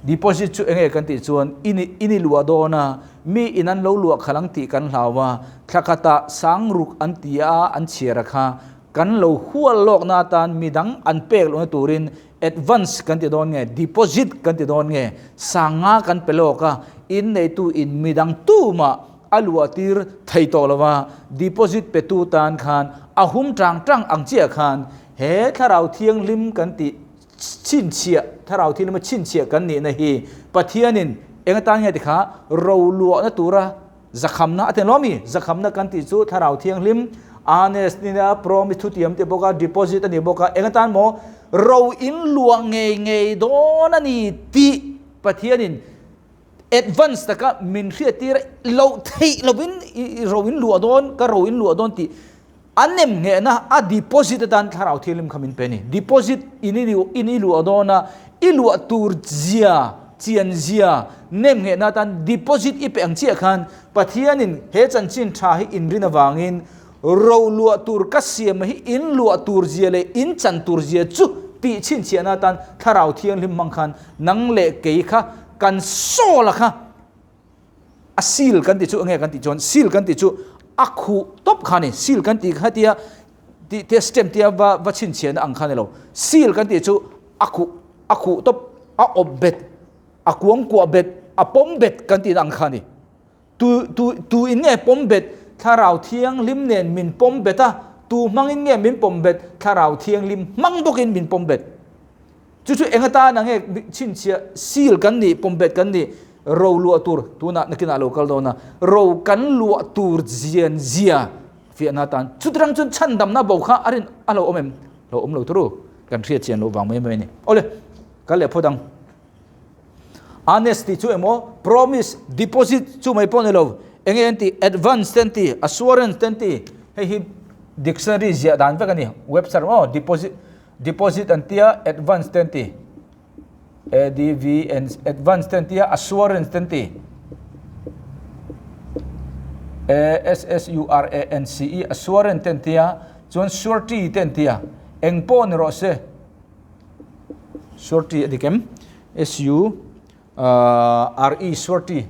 Deposit chu enge kan tih chuan in in i luah dawn a, mi in an lo luah khalh ang tih kan hlau a, thla khatah sangruk an ti a, an chhiar a kha kan lo hual lawkna atan midang an pek lohna turin advance kan ti dawn nge, deposit kan ti dawn nge, sanga kan pe lawk a, in neitu in midang tumah a luah tir thei tawh lo va, deposit petu tan khan a hum tang tang ang chiah khan he Thlarau Thianghlim kan tih chhinchhiah, Thlarau Thianghlim a chhinchhiah kan nihna hi Pathianin eng atan nge ti kha ro luahna tura Zakhamna a ti lo mi? Zakhamna kan tih chu Thlarau Thianghlim, earnest nina promise thutiam tih bawk a, deposit a ni bawk a, eng atan maw ro in luah ngei ngei dawn a ni tih Pathianin advance taka min hriattir loh theih lovin i ro in luah dawn, ka ro in luah dawn tih a nem nghehna a deposit atan Thlarau Thianghlim kha min pe a ni. Deposit in i luah dawn a, i luah tur zia, chian zia, nem nghehna atan deposit i pe ang chiah khan Pathianin he chanchin tha hi in rin avangin ro luah tur ka siam hi in luah tur zia leh in chan tur zia chu tih chhinchhiahna atan Thlarau Thianghlim hmang khan nang leh kei kha kan sawl a kha A seal kan tih chu enge kan tih chuan seal kan tih chu a khuh tawp kha a ni. Seal kan tih kha tia tih tia stamp tia va va chhinchhiahna ang kha a ni lo. Seal kan tih chu a khuh a khuh tawp a awp bet a kuang kuah bet a pawm bet kan tihna ang kha a ni. Tu tu tu in nge pawm bet Thlarau Thianghlim nen min pawm bet a, tu hmangin nge min pawm bet Thlarau Thianghlim hmang bawkin min pawm bet. Chu chu eng atana nge chhinchhiah seal kan nih, pawmbet kan nih, ro luah tur tunah nakinah lo kal dawn a, ro kan luah tur zian zia fiahna atan chutirang chuan chhandamna bo kha a rin a lo awm em? Lo awm lo turu kan hriat chian loh vang mai mai a ni. Awle, kal leh phawt ang. Honest tih chu emaw promise, deposit chu mai pawh ni lo, enge an tih, advance te an ti, assurance te an ti, hei hi dictionary ziah dan vek a ni, website maw deposit Deposit an tia, advance te an ti. A D V N advance te an tia, assurance te an ti. A S S U R A N C E assurance te an tia, chuan surety te an tia. Eng pawh ni rawh se. Surety a dik em? S U R E surety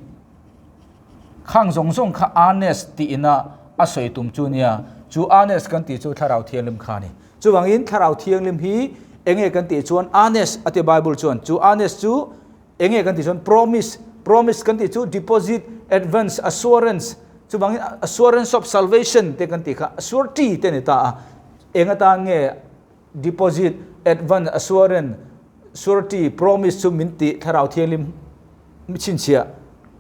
khang zawng zawng kha earnest tih ina a sawi tum chu nia. Chu earnest kan tih chu Thlarau Thianghlim kha a ni. Chuvangin Thlarau Thianghlim hi enge kan tih chuan earnest a ti Bible chuan. Chu earnest chu enge kan tih chuan promise, promise kan tih chu deposit, advance, assurance, chuvangin assurance of salvation te kan tih kha surety te a ni ta a. Eng atan nge deposit, advance, assurance, surety, promise chu min tih Thlarau Thianghlim chhinchhiah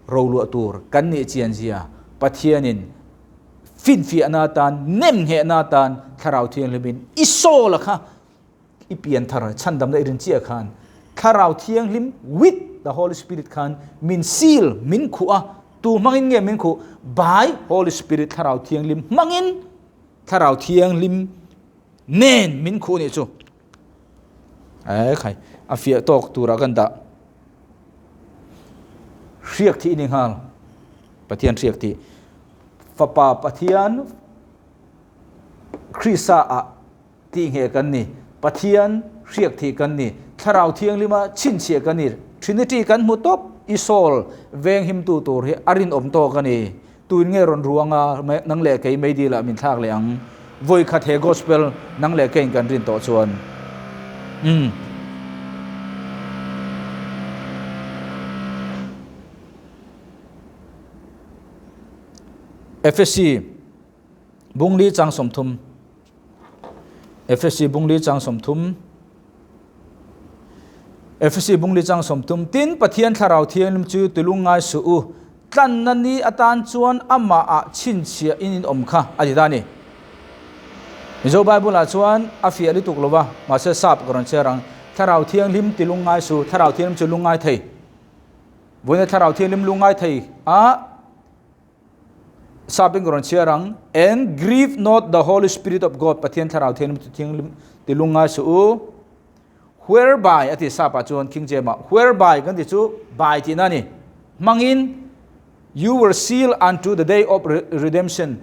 roluah tur kan nih chian zia Pathianin finfiahna atan, nemnghehna atan Thlarau Thianghlimin i soul a kha i pian thar chhandamna i rin chiah khan Thlarau Thianghlim with the Holy Spirit khan min seal, min khuh a, tu hmangin nge min khuh? By Holy Spirit Thlarau Thianghlim hmangin Thlarau Thianghlim nen min khuh nih chu. E khai, a fiah tawk turah kan dah. Hriak thih ni nghal. Pathian hriak thih. Fapa Pathian Krista ah tih ngheh kan ni. Pathian hriak thih kan ni. Thlarau Thianghlima chhinchhiah kan ni. Trinity kan hmu tawp i soul venghimtu tur hi a rinawm tawk a ni. Tuin nge rawn ruanga nang leh kei meidil ah min thlak leh ang? Vawi khat he gospel nang leh keiin kan rin tawh chuan. Umm. Efesi bungli chang 30 Efesi bungli chang 30 Efesi bungli chang 30 Tin Pathian Thlarau Thianghlim chu tulung ngai suh u, tlanna ni atan chuan amah ah chhinchhiah in in awm kha a ti ta a ni. Mizo Bible ah chuan a fiah lutuk lo va, mahse sap ka rawn chhiar ang, Thlarau Thianghlim tilung ngai suh, Thlarau Thianghlim chu lungngai thei. Vawiina Thlarau Thianghlim lungngai thei a Sapin ka rawn chhiar ang, And grieve not the Holy Spirit of God, Pathian Thlarau Thianghlim chu Thianghlim ti lungngai suh u. Whereby, a ti Sap ah chuan King James ah, whereby kan ti chu by tihna a ni. Hmangin, you were sealed unto the day of redemption,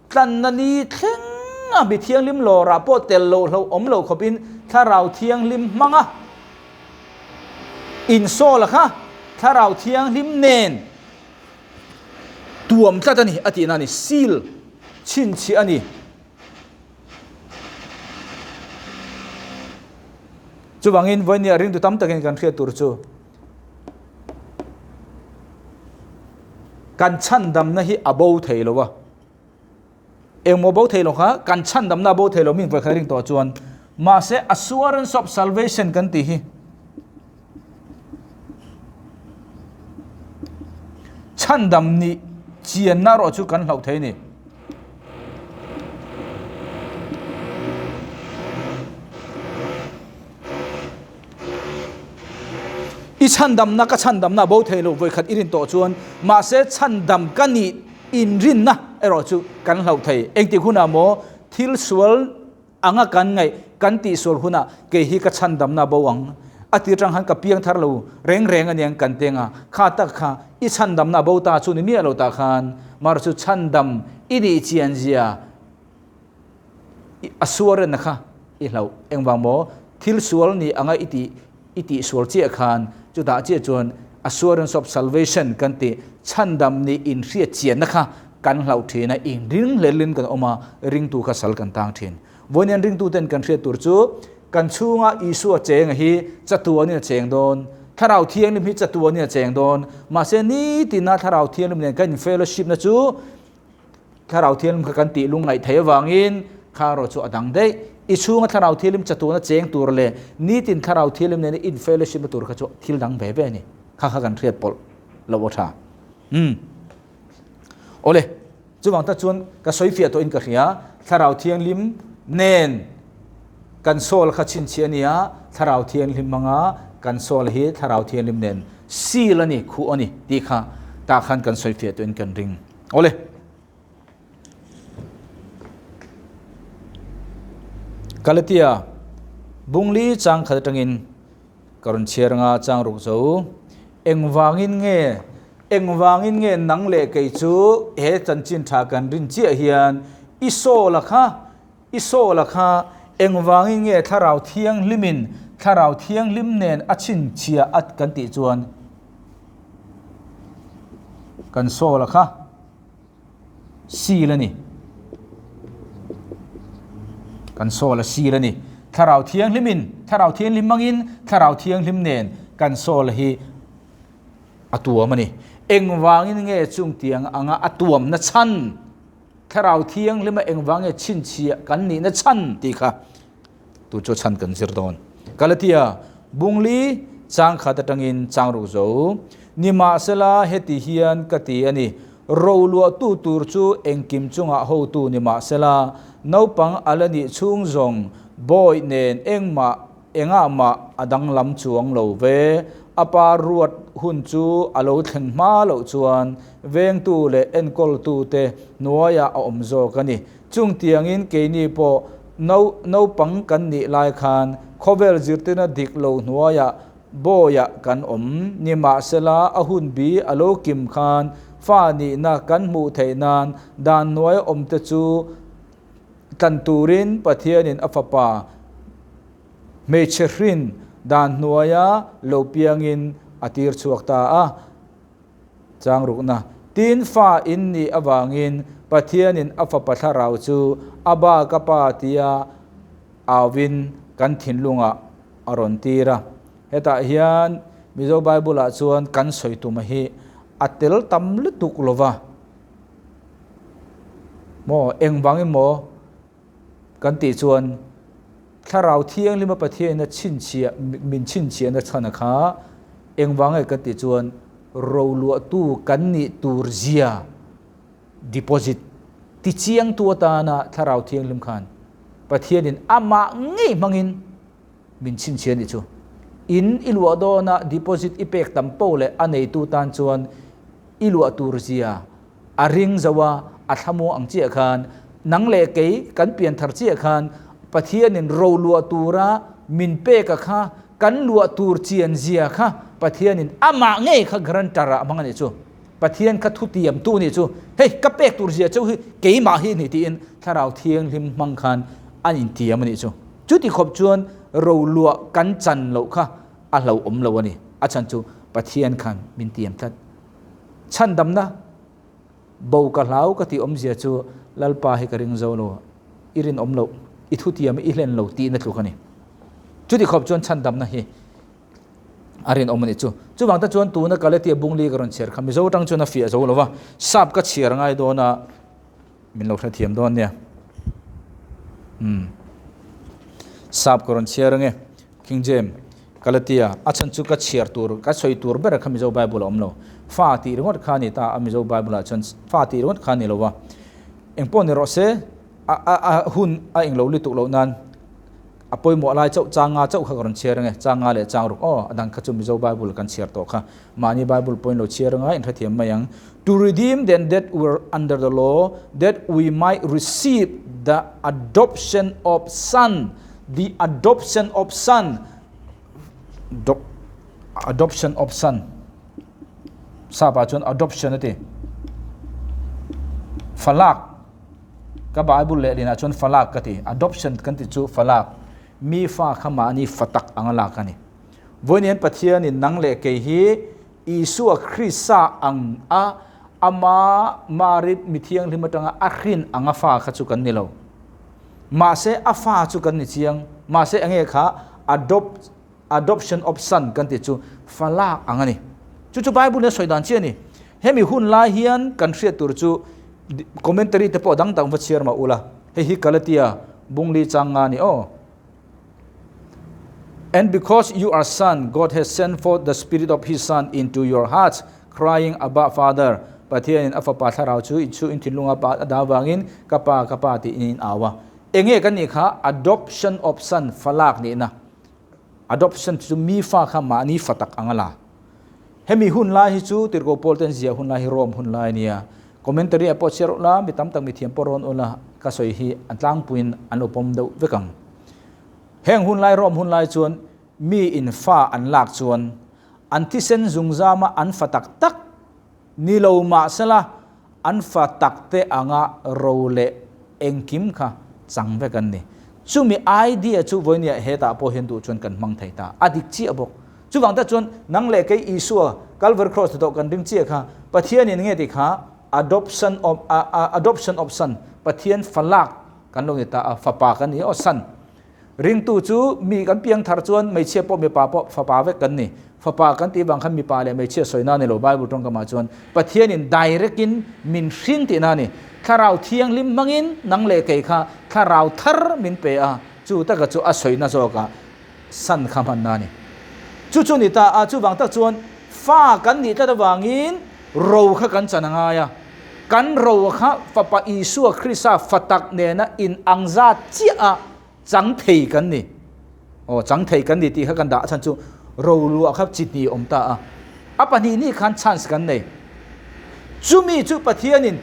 tlanna ni thleng a mi thianghlim lawrah pawh tel loh hloh awm loh khawpin Thlarau Thianghlim hmanga insawl a kha Thlarau Thianghlim nen Tuam tlat a ni a tihna a ni, seal chhinchhiah a ni. Chuvangin vawinia ringtu tam takin kan hriat tur chu kan chhandamna hi a bo thei lo a. Engmaw bo thei lo kha kan chhandamna a bo thei lo min vawikhat ring tawh chuan mahse assurance of salvation kan tih hi chhandam nih chianna erawh chu kan hlauh thei a ni. I chhandamna ka chhandamna a bo thei lo vawikhat i rin tawh chuan mahse chhandam ka nih inrinna erawh chu kan hlauh thei. Engtik hunah maw thil sual anga kan ngaih kan tihsual hunah kei hi ka chhandamna a bo ang a ti atang khan ka piang thar lo reng reng a niang kan teng a, kha tak kha i chhandamna a bo ta chu ni miah lo tah khan mar chu chhandam i nih chian zia a suarenna kha i hlauh. Engvang maw thil sual ni anga i tih i tihsual chiah khan chutah chiah chuan assurance of salvation kan tih chhandam nih inhriat chianna kha kan hlauh thin a, inring hlelin kan awm a, ringtu kha sal kan tang thin. Vawiin ringtuten kan hriat tur chu kan chhunga Isua chenga hi chatuanin a cheng dawn, Thlarau Thianghlim hi chatuanin a cheng dawn, mahse nitina Thlarau Thianghlim nen kan in fellowship na chu Thlarau Thianghlim kha kan tih lungngaih theih avangin kha erawh chu a dang daih. I chhunga Thlarau Thianghlim chatuana cheng tur leh nitin Thlarau Thianghlim nena in fellowship na tur kha chu thil dang ve ve a ni. Kha kha kan hriat pawlh loh a tha. Umm. Awle, chuvang tak chuan ka sawi fiah tawhin ka hria, Thlarau Thianghlim nen kan soul kha chhinchhiah a ni a, Thlarau Thianghlim hmanga kan soul hi Thlarau Thianghlim nen seal a ni, khuh a ni tih kha tah khan kan sawi fiah tawhin kan ring. Awle. Galatia bungli chang khat atangin ka rawn chhiar anga chang ruk zo. Engvangin nge engvangin nge nang leh kei chu he chanchin tha kan rin chiah hian i soul a kha i soul a kha engvangin nge thlarau thianghlimin Thlarau Thianghlim nen a chhinchhiah a kan tih chuan kan soul a kha seal a ni. Kan soul a seal a ni. Thlarau Thianghlimin, Thlarau Thianghlim hmangin Thlarau Thianghlim nen kan soul hi a tuam a ni. Engvangin nge chungtiang anga a tuamna chhan? Thlarau Thianghlima engvang nge chhinchhiah kan nihna chhan tih kha tu chu chhan kan zir dawn. Galatia, Bungli chang khat atangin chang ruk zo. Nimahsela heti hian ka ti a ni, Roluahtu tur chu engkim chungah hotu nimahsela, naupang a la nih chhung zawng bawi nen engmah Engah mah a danglam chuang lo ve. A pa ruat hun chu a lo thleng hma loh chuan vengtu leh enkawltute hnuaiah a awm zawk a ni. Chungtiangin keini pawh no naupang kan nih lai khan khawvel zirtirna dik lo hnuaiah bawiah kan awm. Nimahsela a hun bi a lo kim khan fa nihna kan hmuh theih nan dan hnuaia awmte chu Tlan turin Pathianin a Fapa hmeichhe hrin dan hnuaia lo piangin a tir chhuak ta a. Changrukna, Tin fa in nih avangin Pathianin a Fapa thlarau chu a ba ka pa tia auvin kan thinlungah a rawn tir a. Hetah hian Mizo Bible-ah chuan kan sawi tuma hi a tel tam lutuk lova. Maw, engvang emaw kan tih chuan Thlarau Thianghlima Pathianina chhinchhiah, min chhinchhiahna chhana kha engvang nge kan tih chuan roluahtu kan nih tur zia deposit tichiangtu atana Thlarau Thianghlim khan Pathianin amah ngei hmangin min chhinchhiah nih chu. In i luah dawna deposit i pek tam poh leh a neitu tan chuan i luah tur zia a ring zo a, a thlamuang ang chiah khan nang leh kei kan pian thar chiah khan Pathianin ro luah tura min pek a kha kan luah tur chian zia kha Pathianin amah ngei kha guarantor ah a hmang a nih chu. Pathian kha thutiam tu nih chu hei ka pek tur zia cheu hi keimah hi ni tiin Thlarau Thianghlim hmang khan an intiam a nih chu. Chuti khawp chuan roluah kan chan loh kha a hlauhawm lo a ni. A chhan chu Pathian khan min tiam tlat. Chhandamna bo ka hlau ka tih awmzia chu Lalpa hi ka ring zo lo, i rinawm loh, i thutiam i hlen lo tihna tluk a ni. Chuti khawp chuan chhandamna hi a rinawm a nih chu. Chuvang te chuan tuna Galatia bungli ka rawn chhiar kha Mizo atang chuan a fiah zo lo va, sap ka chhiar ngai dawn a, min lo hrethiam dawn nia. Umm. Sap ka rawn chhiar ange. King James, Galatia, a chhan chu ka chhiar tur, ka sawi tur ber kha Mizo Bible a awm lo. Fa tih ringawt kha a ni ta a, Mizo Bible ah chuan fa tih ringawt kha a ni lo va. Engpawh ni rawh se, a a a hun a englo lutuk loh nan A pawimawh lai chauh chang nga chauh kha ka rawn chhiar ange, chang nga leh chang ruk aw, a dang kha chu Mizo Bible kan chhiar tawh kha. Mahni Bible pawhin lo chhiar anga inhrethiam mai ang. To redeem them that were under the law, that we might receive the adoption of son, the adoption of son, adoption of son, sapa chuan adoption a ti, falak. Ka Bible lehlinah chuan falak ka ti, adoption kan ti chu falak, mi fa kha mahni fa tak anga lak a ni. Vawiin hian Pathianin nang leh kei hi Isua Krista ang a ama Mari mi thianghlim atanga a hrin anga fa kha chu kan ni lo. Mahse a fa chu kan ni chiang, mahse enge kha adopt adoption of son kan ti chu falak ang a ni. Chu chu Bible in a sawi dan chiah a ni. Hemi hun lai hian kan hriat tur chu commentary te pawh dang dang va chhiar mah ula. Hei hi Galatia bungli chang nga a ni aw. And because you are son, God has sent forth the spirit of his son into your hearts, crying, Abba, Father. Pathianin a fapa thlarau chu i chu in thinlunga pa a dah avangin ka pa, ka pa tiin in au a. Enge kan nih kha adoption of son, falak nihna. Adoption chu mi fa kha mahni fa tak ang a la. Hemi hun lai hi chu Tirhkoh Paul ten ziah hun lai hi Rome hun lai a nia. Commentary ah pawh chhiar ula, mi tam tak mi thiam pawh rawn ula, ka sawi hi an tlangpuiin an lo pawm deuh vek ang. Heng hun lai Rome hun lai chuan mi in fa an lak chuan an thisen zungzama an fa tak tak ni lo mahsela an fa tak te anga ro leh engkim kha chang vek an ni. Chumi idea chu vawinia hetah pawh hian duh chuan kan hmang thei ta. A dik chiah bawk. Chuvang tak chuan nang leh kei Isua Calvary Cross hnathawh kan ring chiah kha Pathianin nge tih kha adoption of adoption of son Pathian falak kan lo ni ta a, fapa kan ni aw son. Ringtu chu mi kan piang thar chuan hmeichhia pawh mipa pawh fapa vek kan ni. Fapa kan tih vang khan mipa leh hmeichhia sawi na ni lo Bible tawngkamah chuan Pathianin direct in min hring tihna a ni. Thlarau thianghlim hmangin nang leh kei kha thlarau thar min pe a, chu taka chu a sawina zawkah san kha hmanna a ni. Chu chu ni ta a, chuvang tak chuan fa kan nih tlat avangin ro kha kan chan a ngai a. Kan ro kha Fapa Isua Krista fa tak nena in ang zat chiah a chang thei kan ni. Aw, chang thei kan ni tih kha kan dah a chhan chu ro luah kha chi hnih awm ta a. A pahnih nih khan chance kan nei. Chumi chu Pathianin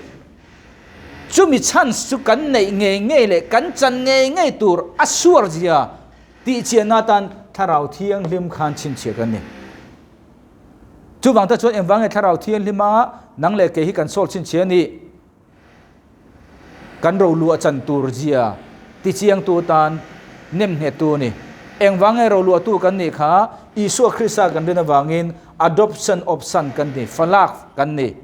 chumi chance chu kan neih ngei ngei leh kan chan ngei ngei tur a suar zia tih chianna atan Thlarau Thianghlim khan chhinchhiah kan ni. Chuvang te chuan engvang nge Thlarau Thianghlim a nang leh kei hi kan sawl chhinchhiah a nih? Kan roluah chan tur zia tichiangtu tan nem nghettu a ni. Engvang nge roluahtu kan nih kha Isua Krista kan rin avangin adoption of son kan ni, falak kan ni.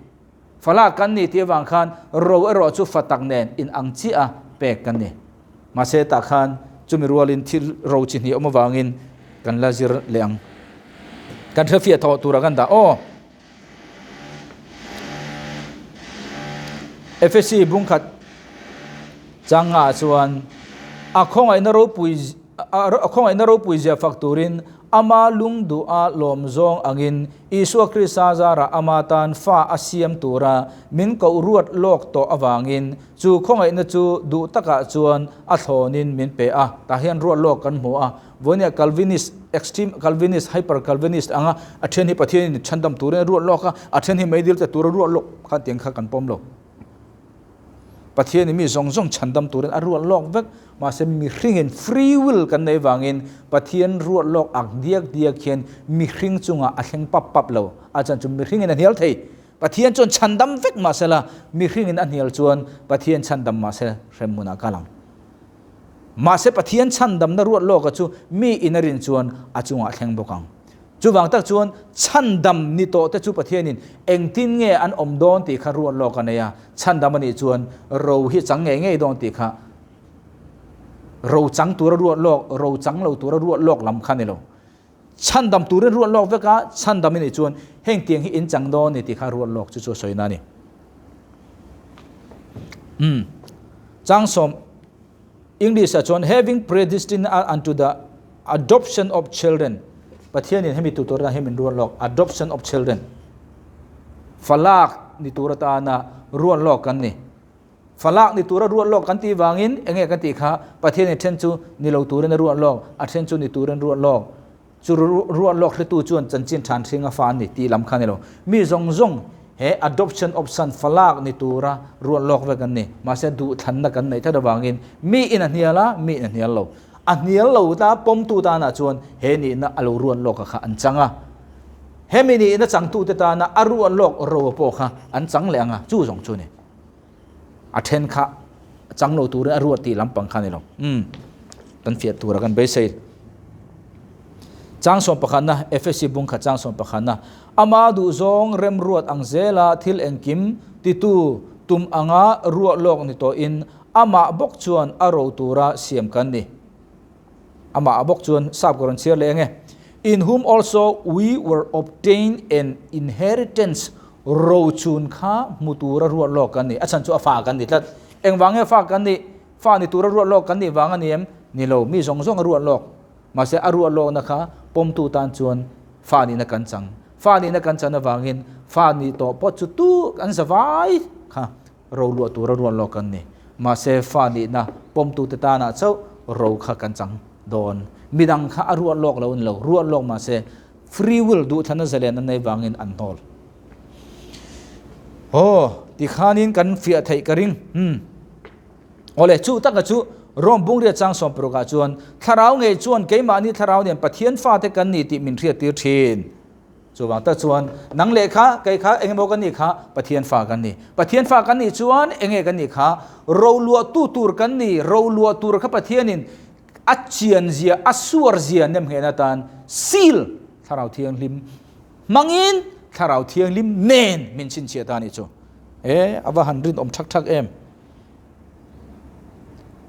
Falak kan ni tih avang khan ro erawh chu fa tak nen in ang chiah a pek kan ni. Mahse tah khan chumi rualin thil ro chi hnih awm avangin kan la zir leh ang. Kan hrefiah thawh tura kan dah aw. Efesi bungkhat changah chuan a khawngaihna ropui a khawngaihna ropui zia fak turin ama lung duh a lawm zawng angin Isua Krista zarah ama tan fa a siam tura min koh ruat lawk tawh avangin chu khawngaihna chu duh takah chuan a thlawnin min pe a. Tah hian ruat lawk kan hmu a. Vawinia Calvinist, extreme Calvinist, hyper Calvinist anga a then hi Pathianin chhandam turin a ruat lawk a, a then hi meidil te tura ruat lawk khan tiang kha kan pawm lo. Pathianin mi zawng zawng chhandam turin a ruat lawk vek, mahse mihringin free will kan nei vangin Pathian ruat lawk ak diak diak hian mihring chungah a thleng pap pap lo. A chan chu mihringin a hnial thei. Pathian chuan chhandam vek mahsela mihringin a hnial chuan Pathian chhandam mahse hrem hmunah kal ang. Mahse Pathian chhandamna ruat lawka chu mi in a rin chuan a chungah thleng bawk ang. Chuvang tak chuan chhandam ni tawh te chu Pathianin engtin nge an awm dawn tih kha ruat lawk a nei a, chhandam a nih chuan ro hi chang ngei ngei dawn tih kha ro chang tura ruat lawk, ro chang lo tura ruat lawk lam kha ni lo. Chhandam turin ruat lawk vek a, chhandam i nih chuan heng tiang hi in chang dawn ni tih kha ruat lawk chu chu a sawi na a ni. Umm. Changsawm English ah chuan having predestined unto the adoption of children Pathianin hemi tu tur atan hian min ruat lawk adoption of children falak ni tur atana ruat lawk kan ni. Falak ni tura ruat lawk kan tih vangin enge kan tih kha Pathianin then chu ni lo turin a ruat lawk, a then chu ni turin ruat lawk. Chu ruat lawk hretu chuan chanchin than hring a fa an ni tih lam kha a ni lo. Mi zawng zawng he adoption of son falak ni tura ruat lawk vek an ni. Mahse duhthlanna kan neih tlat avangin mi in a hnial a, mi in a hnial lo. A hnial lo ta pawmtu tanah chuan he nihna a lo ruat lawk a kha an chang a. Hemi nihna changtute tana a ruat lawk ro pawh kha an chang leh ang a, chu zawng chu a ni. A then kha chang lo turin a ruat tih lampang kha a ni lo. Umm, kan fiah tura kan beisei. Changsawm pakhatna, Efesi bung kha changsawm pakhatna, Ama duhzawng remruat ang zela thil engkim titu tum anga ruah lawk ni tawhin amah bawk chuan a ro tura siam kan ni. Amah bawk chuan sap ka rawn chhiar leh enge, In whom also we were obtained an inheritance, rochun kha hmu tura ruat lawk kan ni. A chhan chu a fa kan ni tlat. Engvang nge fa kan nih? Fa ni tura ruat lawk kan nih vang a ni em? Ni lo, mi zawng zawng a ruat lawk. Mahse a ruat lawkna kha pawmtu tan chuan fa nihna kan chang. Fa nihna kan chan avangin fa nih tawh pawh chu tu an za vai kha Ro luah tura rual lawk kan ni. Mahse fa nihna pawmtute tanah chauh ro kha kan chang dawn. Midang kha a ruat lawk lo a ni lo. Ruat lawk mahse free will duhthlanna zalen an nei vangin an hnawl. Aw, tikhanin kan fiah theih ka ring. Hmm. Awle, chu taka chu Rome bungria chang 60 ah chuan thlarau ngei chuan keimahni thlarau nen Pathian fate kan ni tih min hriattir thin. Chuvang tak chuan nang leh kha, kei kha eng emaw kan nih kha Pathian fa kan ni. Pathian fa kan nih chuan eng nge kan nih kha? Roluah tu tur kan ni. Roluah tur kha Pathianin A chian zia, a suar zia nem nghehna atan seal, Thlarau Thianghlim hmangin Thlarau Thianghlim nen min chhinchhiah ta a nih chu. E, a va han rinawm thak thak em.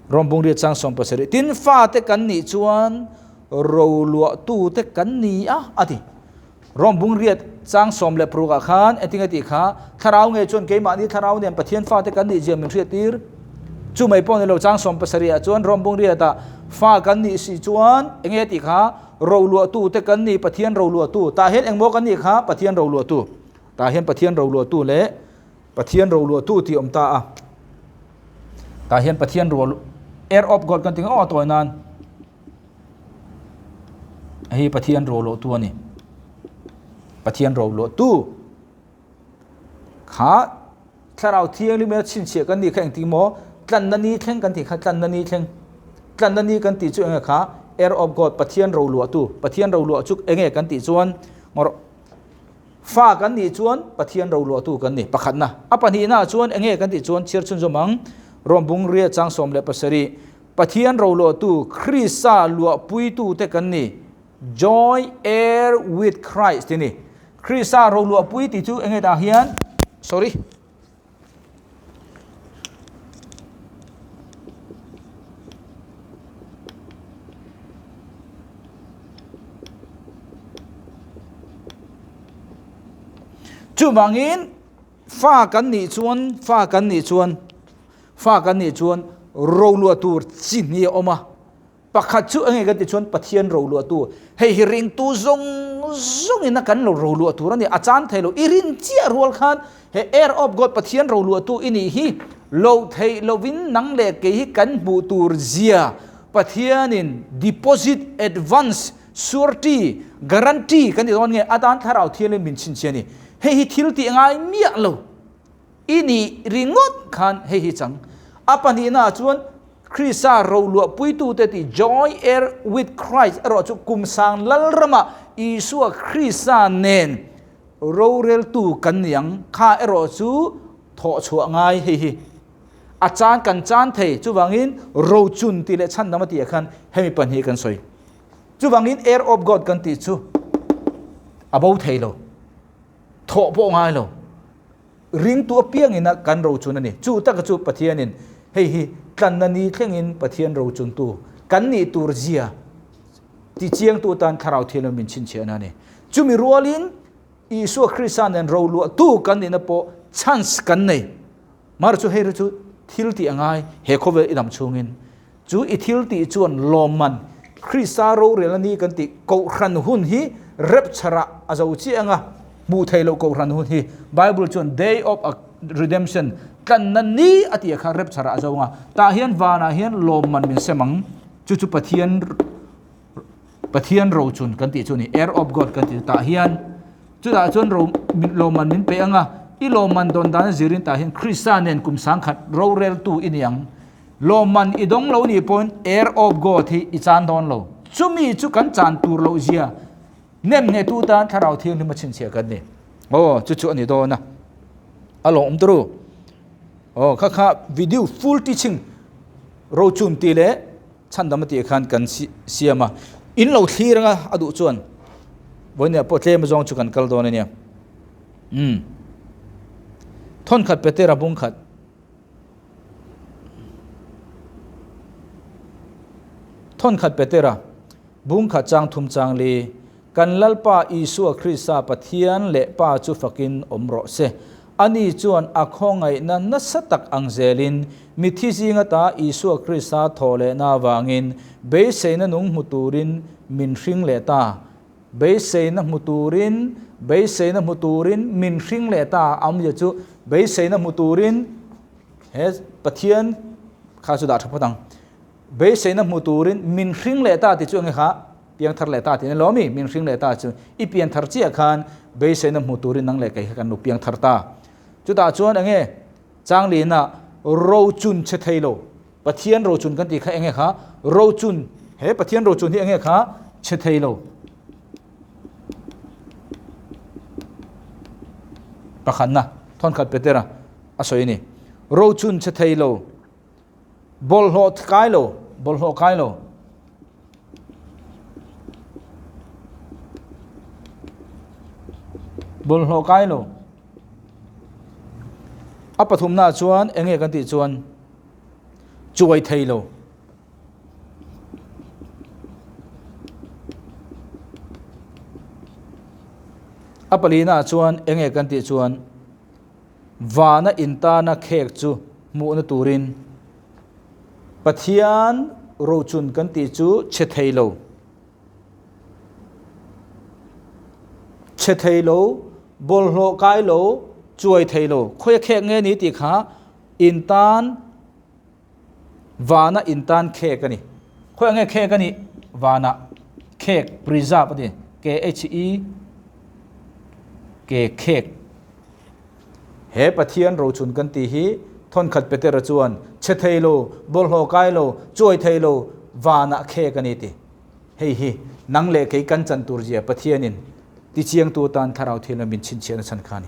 Rom bungriat chang 17, Tin fate kan nih chuan roluahtute kan ni a, a ti. Rom bungriat chang 16 ah khan engtin a tih kha, Thlarau nge chuan keimahni thlarau nen Pathian fate kan nih zia min hriattir. Chu mai pawh ni lo chang 17 ah chuan Rom bungriat ah fa kan nih si chuan enge a tih kha, Roluahtute kan ni, Pathian roluahtu. Tah hian engmaw kan nih kha, Pathian roluahtu. Tah hian Pathian roluahtu leh Pathian roluahtu tih a awm ta a. Tah hian Pathian rual Heir of God kan ti ngawt a tawi nan. Hei hi Pathian roluahtu a ni. Pathian roluahtu kha Thlarau Thianghlim ina chhinchhiah kan nih kha engtik maw? Tlanna ni thleng kan tih kha tlanna ni thleng. Tlanna ni kan tih chu enge kha? Heir of God, Pathian roluahtu. Pathian roluah chu enge kan tih chuan ngawrh Fa kan nih chuan Pathian roluahtu kan ni, pakhatna. A pahnihnaah chuan enge kan tih chuan chhiar chhunzawm ang, Rom bungria chang 17, Pathian roluahtu, Krista luahpuitute kan ni, Joy heir with Christ tih a ni. Krista roluahpui tih chu enge tah hian, sorry. Chuvangin fa kan nih chuan, fa kan nih chuan, fa kan nih chuan roluah tur chi hnih a awm a. Pakhat chu enge kan tih chuan Pathian roluahtu, hei hi ringtu zawng zawngin a kan lo roluah tur a ni, a chan thei lo, i rin chiah rual khan he heir of God Pathian roluahtu i nih hi lo theih lovin nang leh kei hi kan hmuh tur zia Pathianin deposit, advance, surety, guarantee kan ti dawn nge atan Thlarau Thianghlim min chhinchhiah a ni. Hei hi thil tih ngai miah lo. I nih ringawt khan hei hi chang. A pahnihnaah chuan Krista roluahpuitute tih Joy Heir with Christ erawh chu kum sang Lalrama Isua Krista nen roreltu kan ni ang. Kha erawh chu thawh chhuah ngai hei hi. A chan kan chan thei chuvangin rochun tih leh chhandam a tihah khan hemi pahnih kan sawi. Chuvangin Heir of God kan tih chu a bo thei lo. Thawh pawh ngai lo. Ringtu apiangin a kan rochun a ni. Chu taka chu Pathianin hei hi tlanna ni thlengin Pathian rochuntu kan nih tur zia tichiangtu tan Thlarau Thianghlim min chhinchhiahna a ni. Chumi rualin Isua Krista nen roluahtu kan nihna pawh chance kan nei. Mar chu hei chu thil tih a ngai he khawvel i dam chhungin. Chu i thil tih chuan lawmman Krista rorelna ni kan tih Kohhran hun hi rapture-ah a zo chiah ang a, hmuh theih loh Kohhran hun hi Bible chuan Day of Redemption, tlanna ni a tih kha rapture-ah a zo ang a, tah hian vanah hian lawmman min sem ang. Chu chu Pathian Pathian rochun kan tih chu a ni, Heir of God kan tih chu tah hian chutah chuan ro lawmman min pe ang a, i lawmman dawn dan a zirin tah hian Krista nen kum sangkhat roreltu i ni ang. Lawmman i dawng lo nih pawhin Heir of God hi i chan dawn lo. Chumi chu kan chan tur loh zia nem ngeitu tan Thlarau Thianghlim a chhinchhiah kan ni. Aw, chu chu a ni dawn a. A lawmawm turu. Aw, kha kha video full teaching rochun tih leh chhandam a tih khan kan siam a. In lo thlir anga a duh chuan vawinia pawh tlem azawng chu kan kal dawn a nia. Umm. Thawnkhat Petera bung khat. Thawnkhat Petera, Bungkhat chang thum chang li, Kan Lalpa Isua Krista Pathian leh Pa chu fakin awm rawh se. Ani chuan a khawngaihna nasa tak ang zelin mithi zinga ta Isua Krista thawh lehna avangin beiseina nung hmu turin min hring leh ta. Beiseina hmu turin, beiseina hmu turin min hring leh ta a awmzia chu beiseina hmu turin he Pathian kha chu dah tha phawt ang. Beiseina hmu turin min hring leh ta tih chu enge kha piangthar leh ta tih a ni lo ami? Min hring leh ta chu i pianthar chiah khan beiseina hmu turin nang leh kei kha kan lo piangthar ta. Chutah chuan enge Changlina rochun che thei lo. Pathian rochun kan tih kha enge kha? Rochun, he Pathian rochun hi enge kha? Chhe thei lo. Pakhatna, thawnkhat Petera a sawi a ni. Rochun chhe thei lo, bawlhhlawh kai lo, bawlhhlawh kai lo. Bawlhhlawh kai lo. A pathumna chuan enge kan tih chuan chuai thei lo. A palina chuan enge kan tih chuan vana intana khek chu hmuhna turin Pathian rochun kan tih chu chhe thei lo. Chhe thei lo, bawlhhlawh kai lo, chuai thei lo. Khawi a khek nge ni tih kha intan vana intan khek a ni. Khawi nge khek a nih? Vana khek, preserve a ni. K-H-E K khek. He Pathian rochun kan tih hi thawnkhat Petera chuan chhe thei lo, bawlhhlawh kai lo, chuai thei lo, vanah khek a ni ti. Hei hi nang leh kei kan chan tur zia Pathianin tichiangtu atan thlarau thil min chhinchhiahna chhan kha a ni.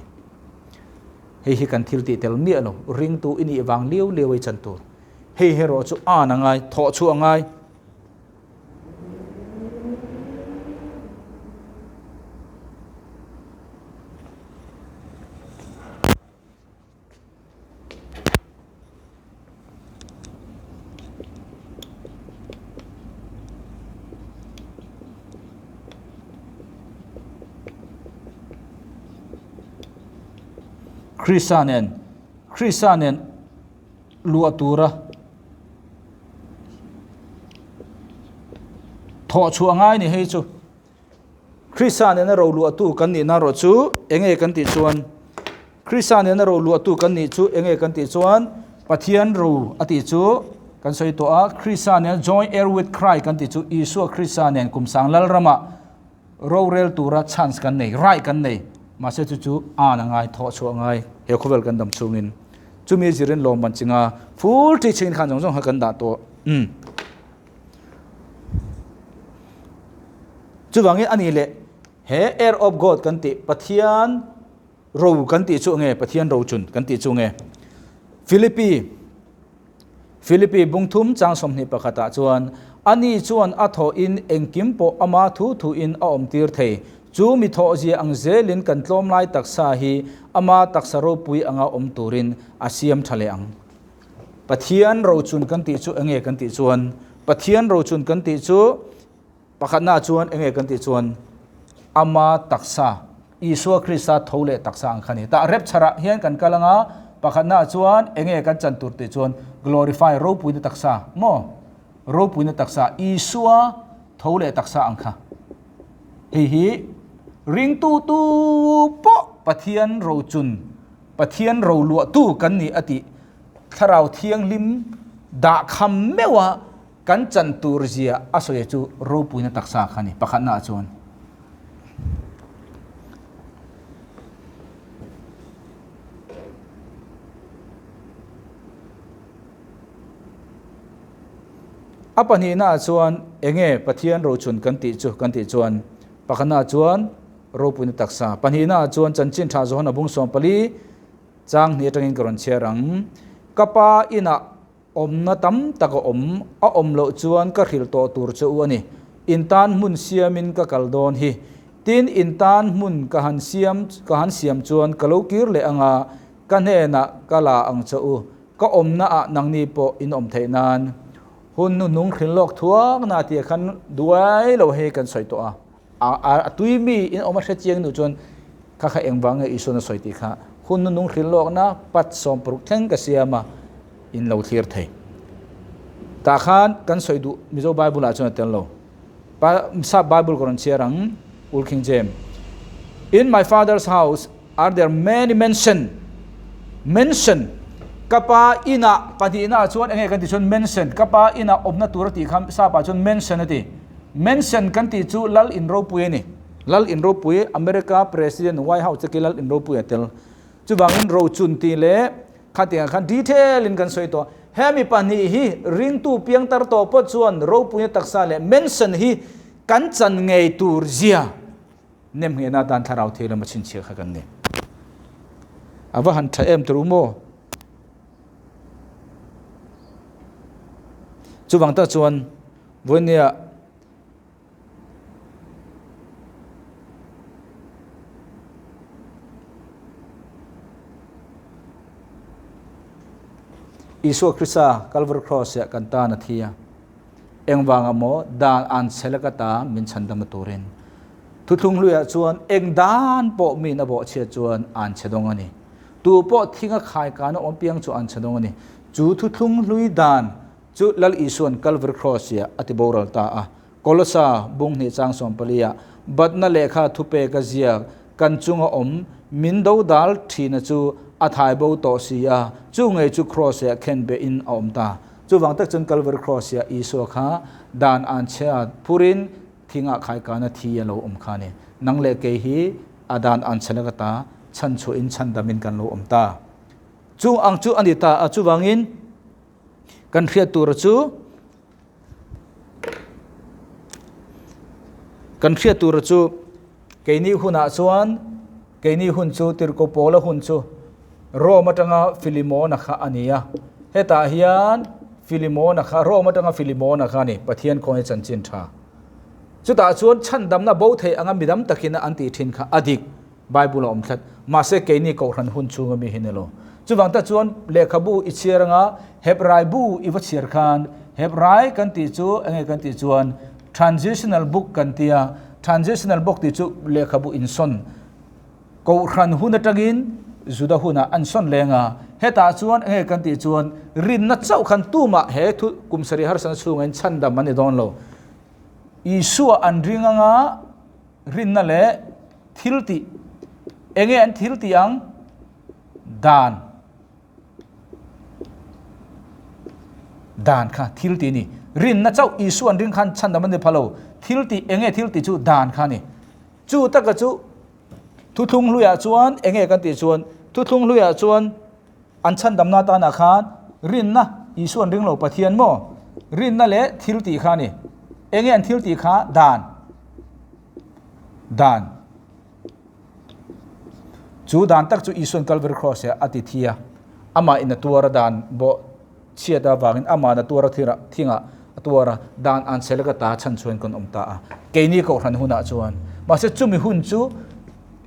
Hei hi kan thil tih tel miah lo, ringtu i nih vang liau liau ei chan tur. Hei erawh chu an a ngai, thawh chhuah a ngai. Krista nen Krista nen luah tura thawh chhuah ngai ni hei chu Krista nena ro luahtu kan nihna erawh chu enge kan tih chuan Krista nena ro luahtu kan nih chu enge kan tih chuan Pathian ro a tih chu kan sawi tawh a, Krista nena join heir with Christ kan tih chu Isua Krista nen kum sang lal rama rorel tura chance kan nei, right kan nei. Mahse chu chu an a ngai, thawh chhuah a ngai he khawvel kan dam chhungin. Chumi zirin lawmman chinga full teaching khan zawng zawng kha kan dah tawh. Umm. Chuvangin a ni leh he Air of God kan tih Pathian ro kan tih chu nge Pathian ro chun kan tih chu nge Philippi Philippi bungthum chang 21 ah chuan ani chuan a thaw in engkim pawh ama thu thu in a awm tir thei chu mi thawh zia ang zelin kan tlawm lai taksa hi ama taksa ropui anga awm turin a siam tha leh ang. Pathian rochun kan tih chu enge kan tih chuan Pathian rochun kan tih chu pakhatna chuan enge kan tih chuan ama taksa Isua Krista tho leh taksa ang kha ni. Tah rep chharah hian kan kal anga pakhatna chuan enge kan chan tur tih chuan glorify ropuina taksa maw ropuina taksa Isua tho leh taksa ang kha. Hei hi ringtu tu pawh Pathian rochun Pathian roluahtu kan ni a tih Thlarau Thianghlim dah kham meuha kan chan tur zia a sawi chu ropuina taksa kha a ni pakhatnaah chuan. A pahnihnaah chuan enge Pathian rochun kan tih chu kan tih chuan pakhatnaah chuan Ropuina taksa pahnihnaah chuan chanchin tha Johana bung 14 chang hnih atangin ka rawn chhiar ang. Ka pa inah awmna tam tak a awm, a awm loh chuan ka hrilh tawh tur che u a ni. In tan hmun siamin ka kal dawn hi. Tin, in tan hmun ka han siam ka han siam chuan ka lo kir leh anga ka hnenah ka la ang che u. Ka awmnaah nangni pawh in awm theih nan. Hun hnuhnung hrilh lawk thuakna tih khan duai lo hei kan sawi tawh a. A tui mi in awm a hre chiang nu chuan kha kha engvang nge Isuan a sawi tih kha hun nu nung hrilh lawkna pat 60 thleng ka siam a in lo thlir thei. Tah khan kan sawi duh Mizo Bible ah chuan a tel lo. Pa Sap Bible ka rawn chhiar ang Old King James. In my father's house are there many mansion mansion ka pa inah pahnihna ah chuan enge kan tih chuan mansion ka pa inah awmna tur a tih kha sap ah chuan mansion a ti. Mansion kan tih chu Lal in ropui a ni. Lal in ropui, America President White House te khi Lal in ropui a tel. Chuvangin rochun tih leh khatiang khan detail in kan sawi tawh. Hemi pahnih hi ringtu piangtar tawh pawh chuan ropuina taksa leh mansion hi kan chan ngei tur zia nemnghehna atan thlarau thei lama chhinchhiah kha kan ni. A va han tha em tur u maw? Chuvang tak chuan Vawinia Isua Krista Calvary Cross ah kan tan a thi a. Engvanga maw dan an chhe laka ta min chhandam turin. Thuthlung hluiah chuan eng dan pawh min a bawhchhiat chuan an chhe dawng a ni. Tu pawh thinga khai kana awm piang chu an chhe dawng a ni. Chu thuthlung hlui dan chu Lal Isuan Calvary Cross ah a ti boral ta a. Kolosa bung hnih chang 14 ah batna lehkha thupek a ziak kan chunga awm min do dal thina chu a thai bo tawh si a, chu ngei chu Cross ah khen be in a awm ta. Chuvang tak chuan Calvary Cross ah Isua kha dan an chhe phurin thingah khai kana thi a lo awm kha ni. Nang leh kei hi a dan an chhe laka ta chhan chhuah in chhan damin kan lo awm ta. Chu ang chu ani ta a, chuvangin kan hriat tur chu kan hriat tur chu keini hunah chuan keini hun chu Tirhkoh Paula hun chu Rome atanga Filimona kha a ni a. Hetah hian Filimona kha Rome atanga Filimona kha a ni, Pathian khawnge chanchin tha. Chutah chuan chhandamna bo thei anga midang takin an tih thin kha a dik. Bible a awm tlat. Mahse keini kohhran hun chhunga mi hi ni lo. Chuvang tak chuan lehkhabu i chhiar anga Hebrai bu i va chhiar khan Hebrai kan tih chu enge kan tih chuan transitional book kan ti a. Transitional book tih chu lehkhabu insawn kohhran hun atangin Juda hunah an sawn leng a. Hetah chuan enge kan tih chuan rinna chauh khan tumah he thu kum sarih harsatna chhungah in chhandam an ni dawn lo. Isua an ring anga rinna leh thil tih enge an thil tih ang dan dan kha thil tih ni rinna chauh Isu an ring khan chhandam an ni phalo thil tih enge thil tih chu dan kha ni chu taka chu thuthlung hluiah chuan enge kan tih chuan thuthlung hluiah chuan an chhandamna atana khan rinna Isu an ring lo Pathian maw rinna leh thil tih kha ni enge an thil tih kha dan Dan. Chu dan tak chu Isuan Calvary Cross ah a ti thi a, amah in a tuar a dan bawh chhiat avangin amah a tuar a thingah a tuar a, dan an chhe laka ta chhan chuan kan awm ta a. Keini kohhran hunah chuan mahse chumi hun chu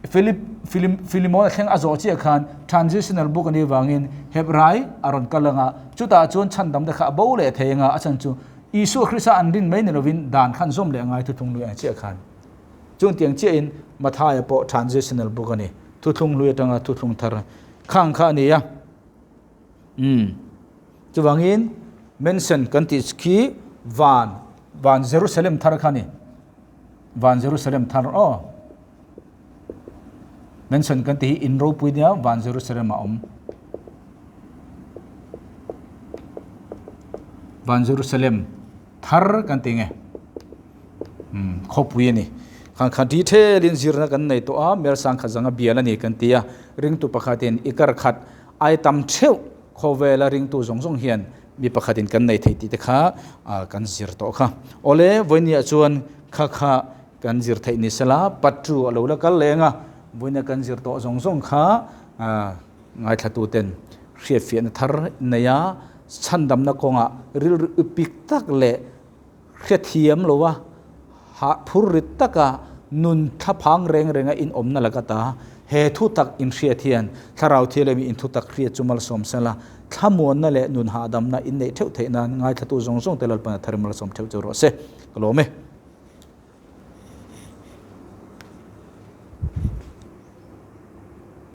Philip Philim Philimon a thleng a zawh chiah khan transitional book a nih avangin Hebrai a rawn kal anga chutah chuan chhandam te kha a bo leh thei anga a chhan chu Isua Krista an rin mai ni lovin dan khan zawm leh ngai thuthlung lui ang chiah khan. Chung tiang chiahin Mathaia pawh transitional book a ni. Thuthlung hlui atanga thuthlung thar khang kha a ni a. Umm. Chuvangin mention kan tih khi van, van Jerusalem thar kha a ni. Van Jerusalem thar aw. Mention kan tih hi in ropui nia van Jerusalem a awm. Van Jerusalem thar kan ti nge. Um khawpui a ni. Khan khan detail in zirna kan nei tawh a, Mel Sangkhat zanga bial a ni kan ti a. Ringtu pakhatin i kar khat ai tam theuh khawvela ringtu zawng zawng hian mi pakhatin kan nei thei tih te kha kan zir tawh kha. Awle vawinia chuan kha kha Kan zir theih ni sela, Patru a lo la kal leng a, vawiina kan zir tawh zawng zawng kha ngaithlatuten hriatfiahna thar neia chhandamna kawngah rilru ipik tak leh hrethiam loa hah phur rit taka nun thlaphang reng renga inawmna laka ta he thu tak inhriat hian thlarau thialemi in thu tak hriat chu malsawm sela, thlamuanna leh nun hahdamna inneih theuh theih nan ngaithlatu zawng zawngte Lalpan a thar malsawm theuh chu rawh se. Ka lawm e.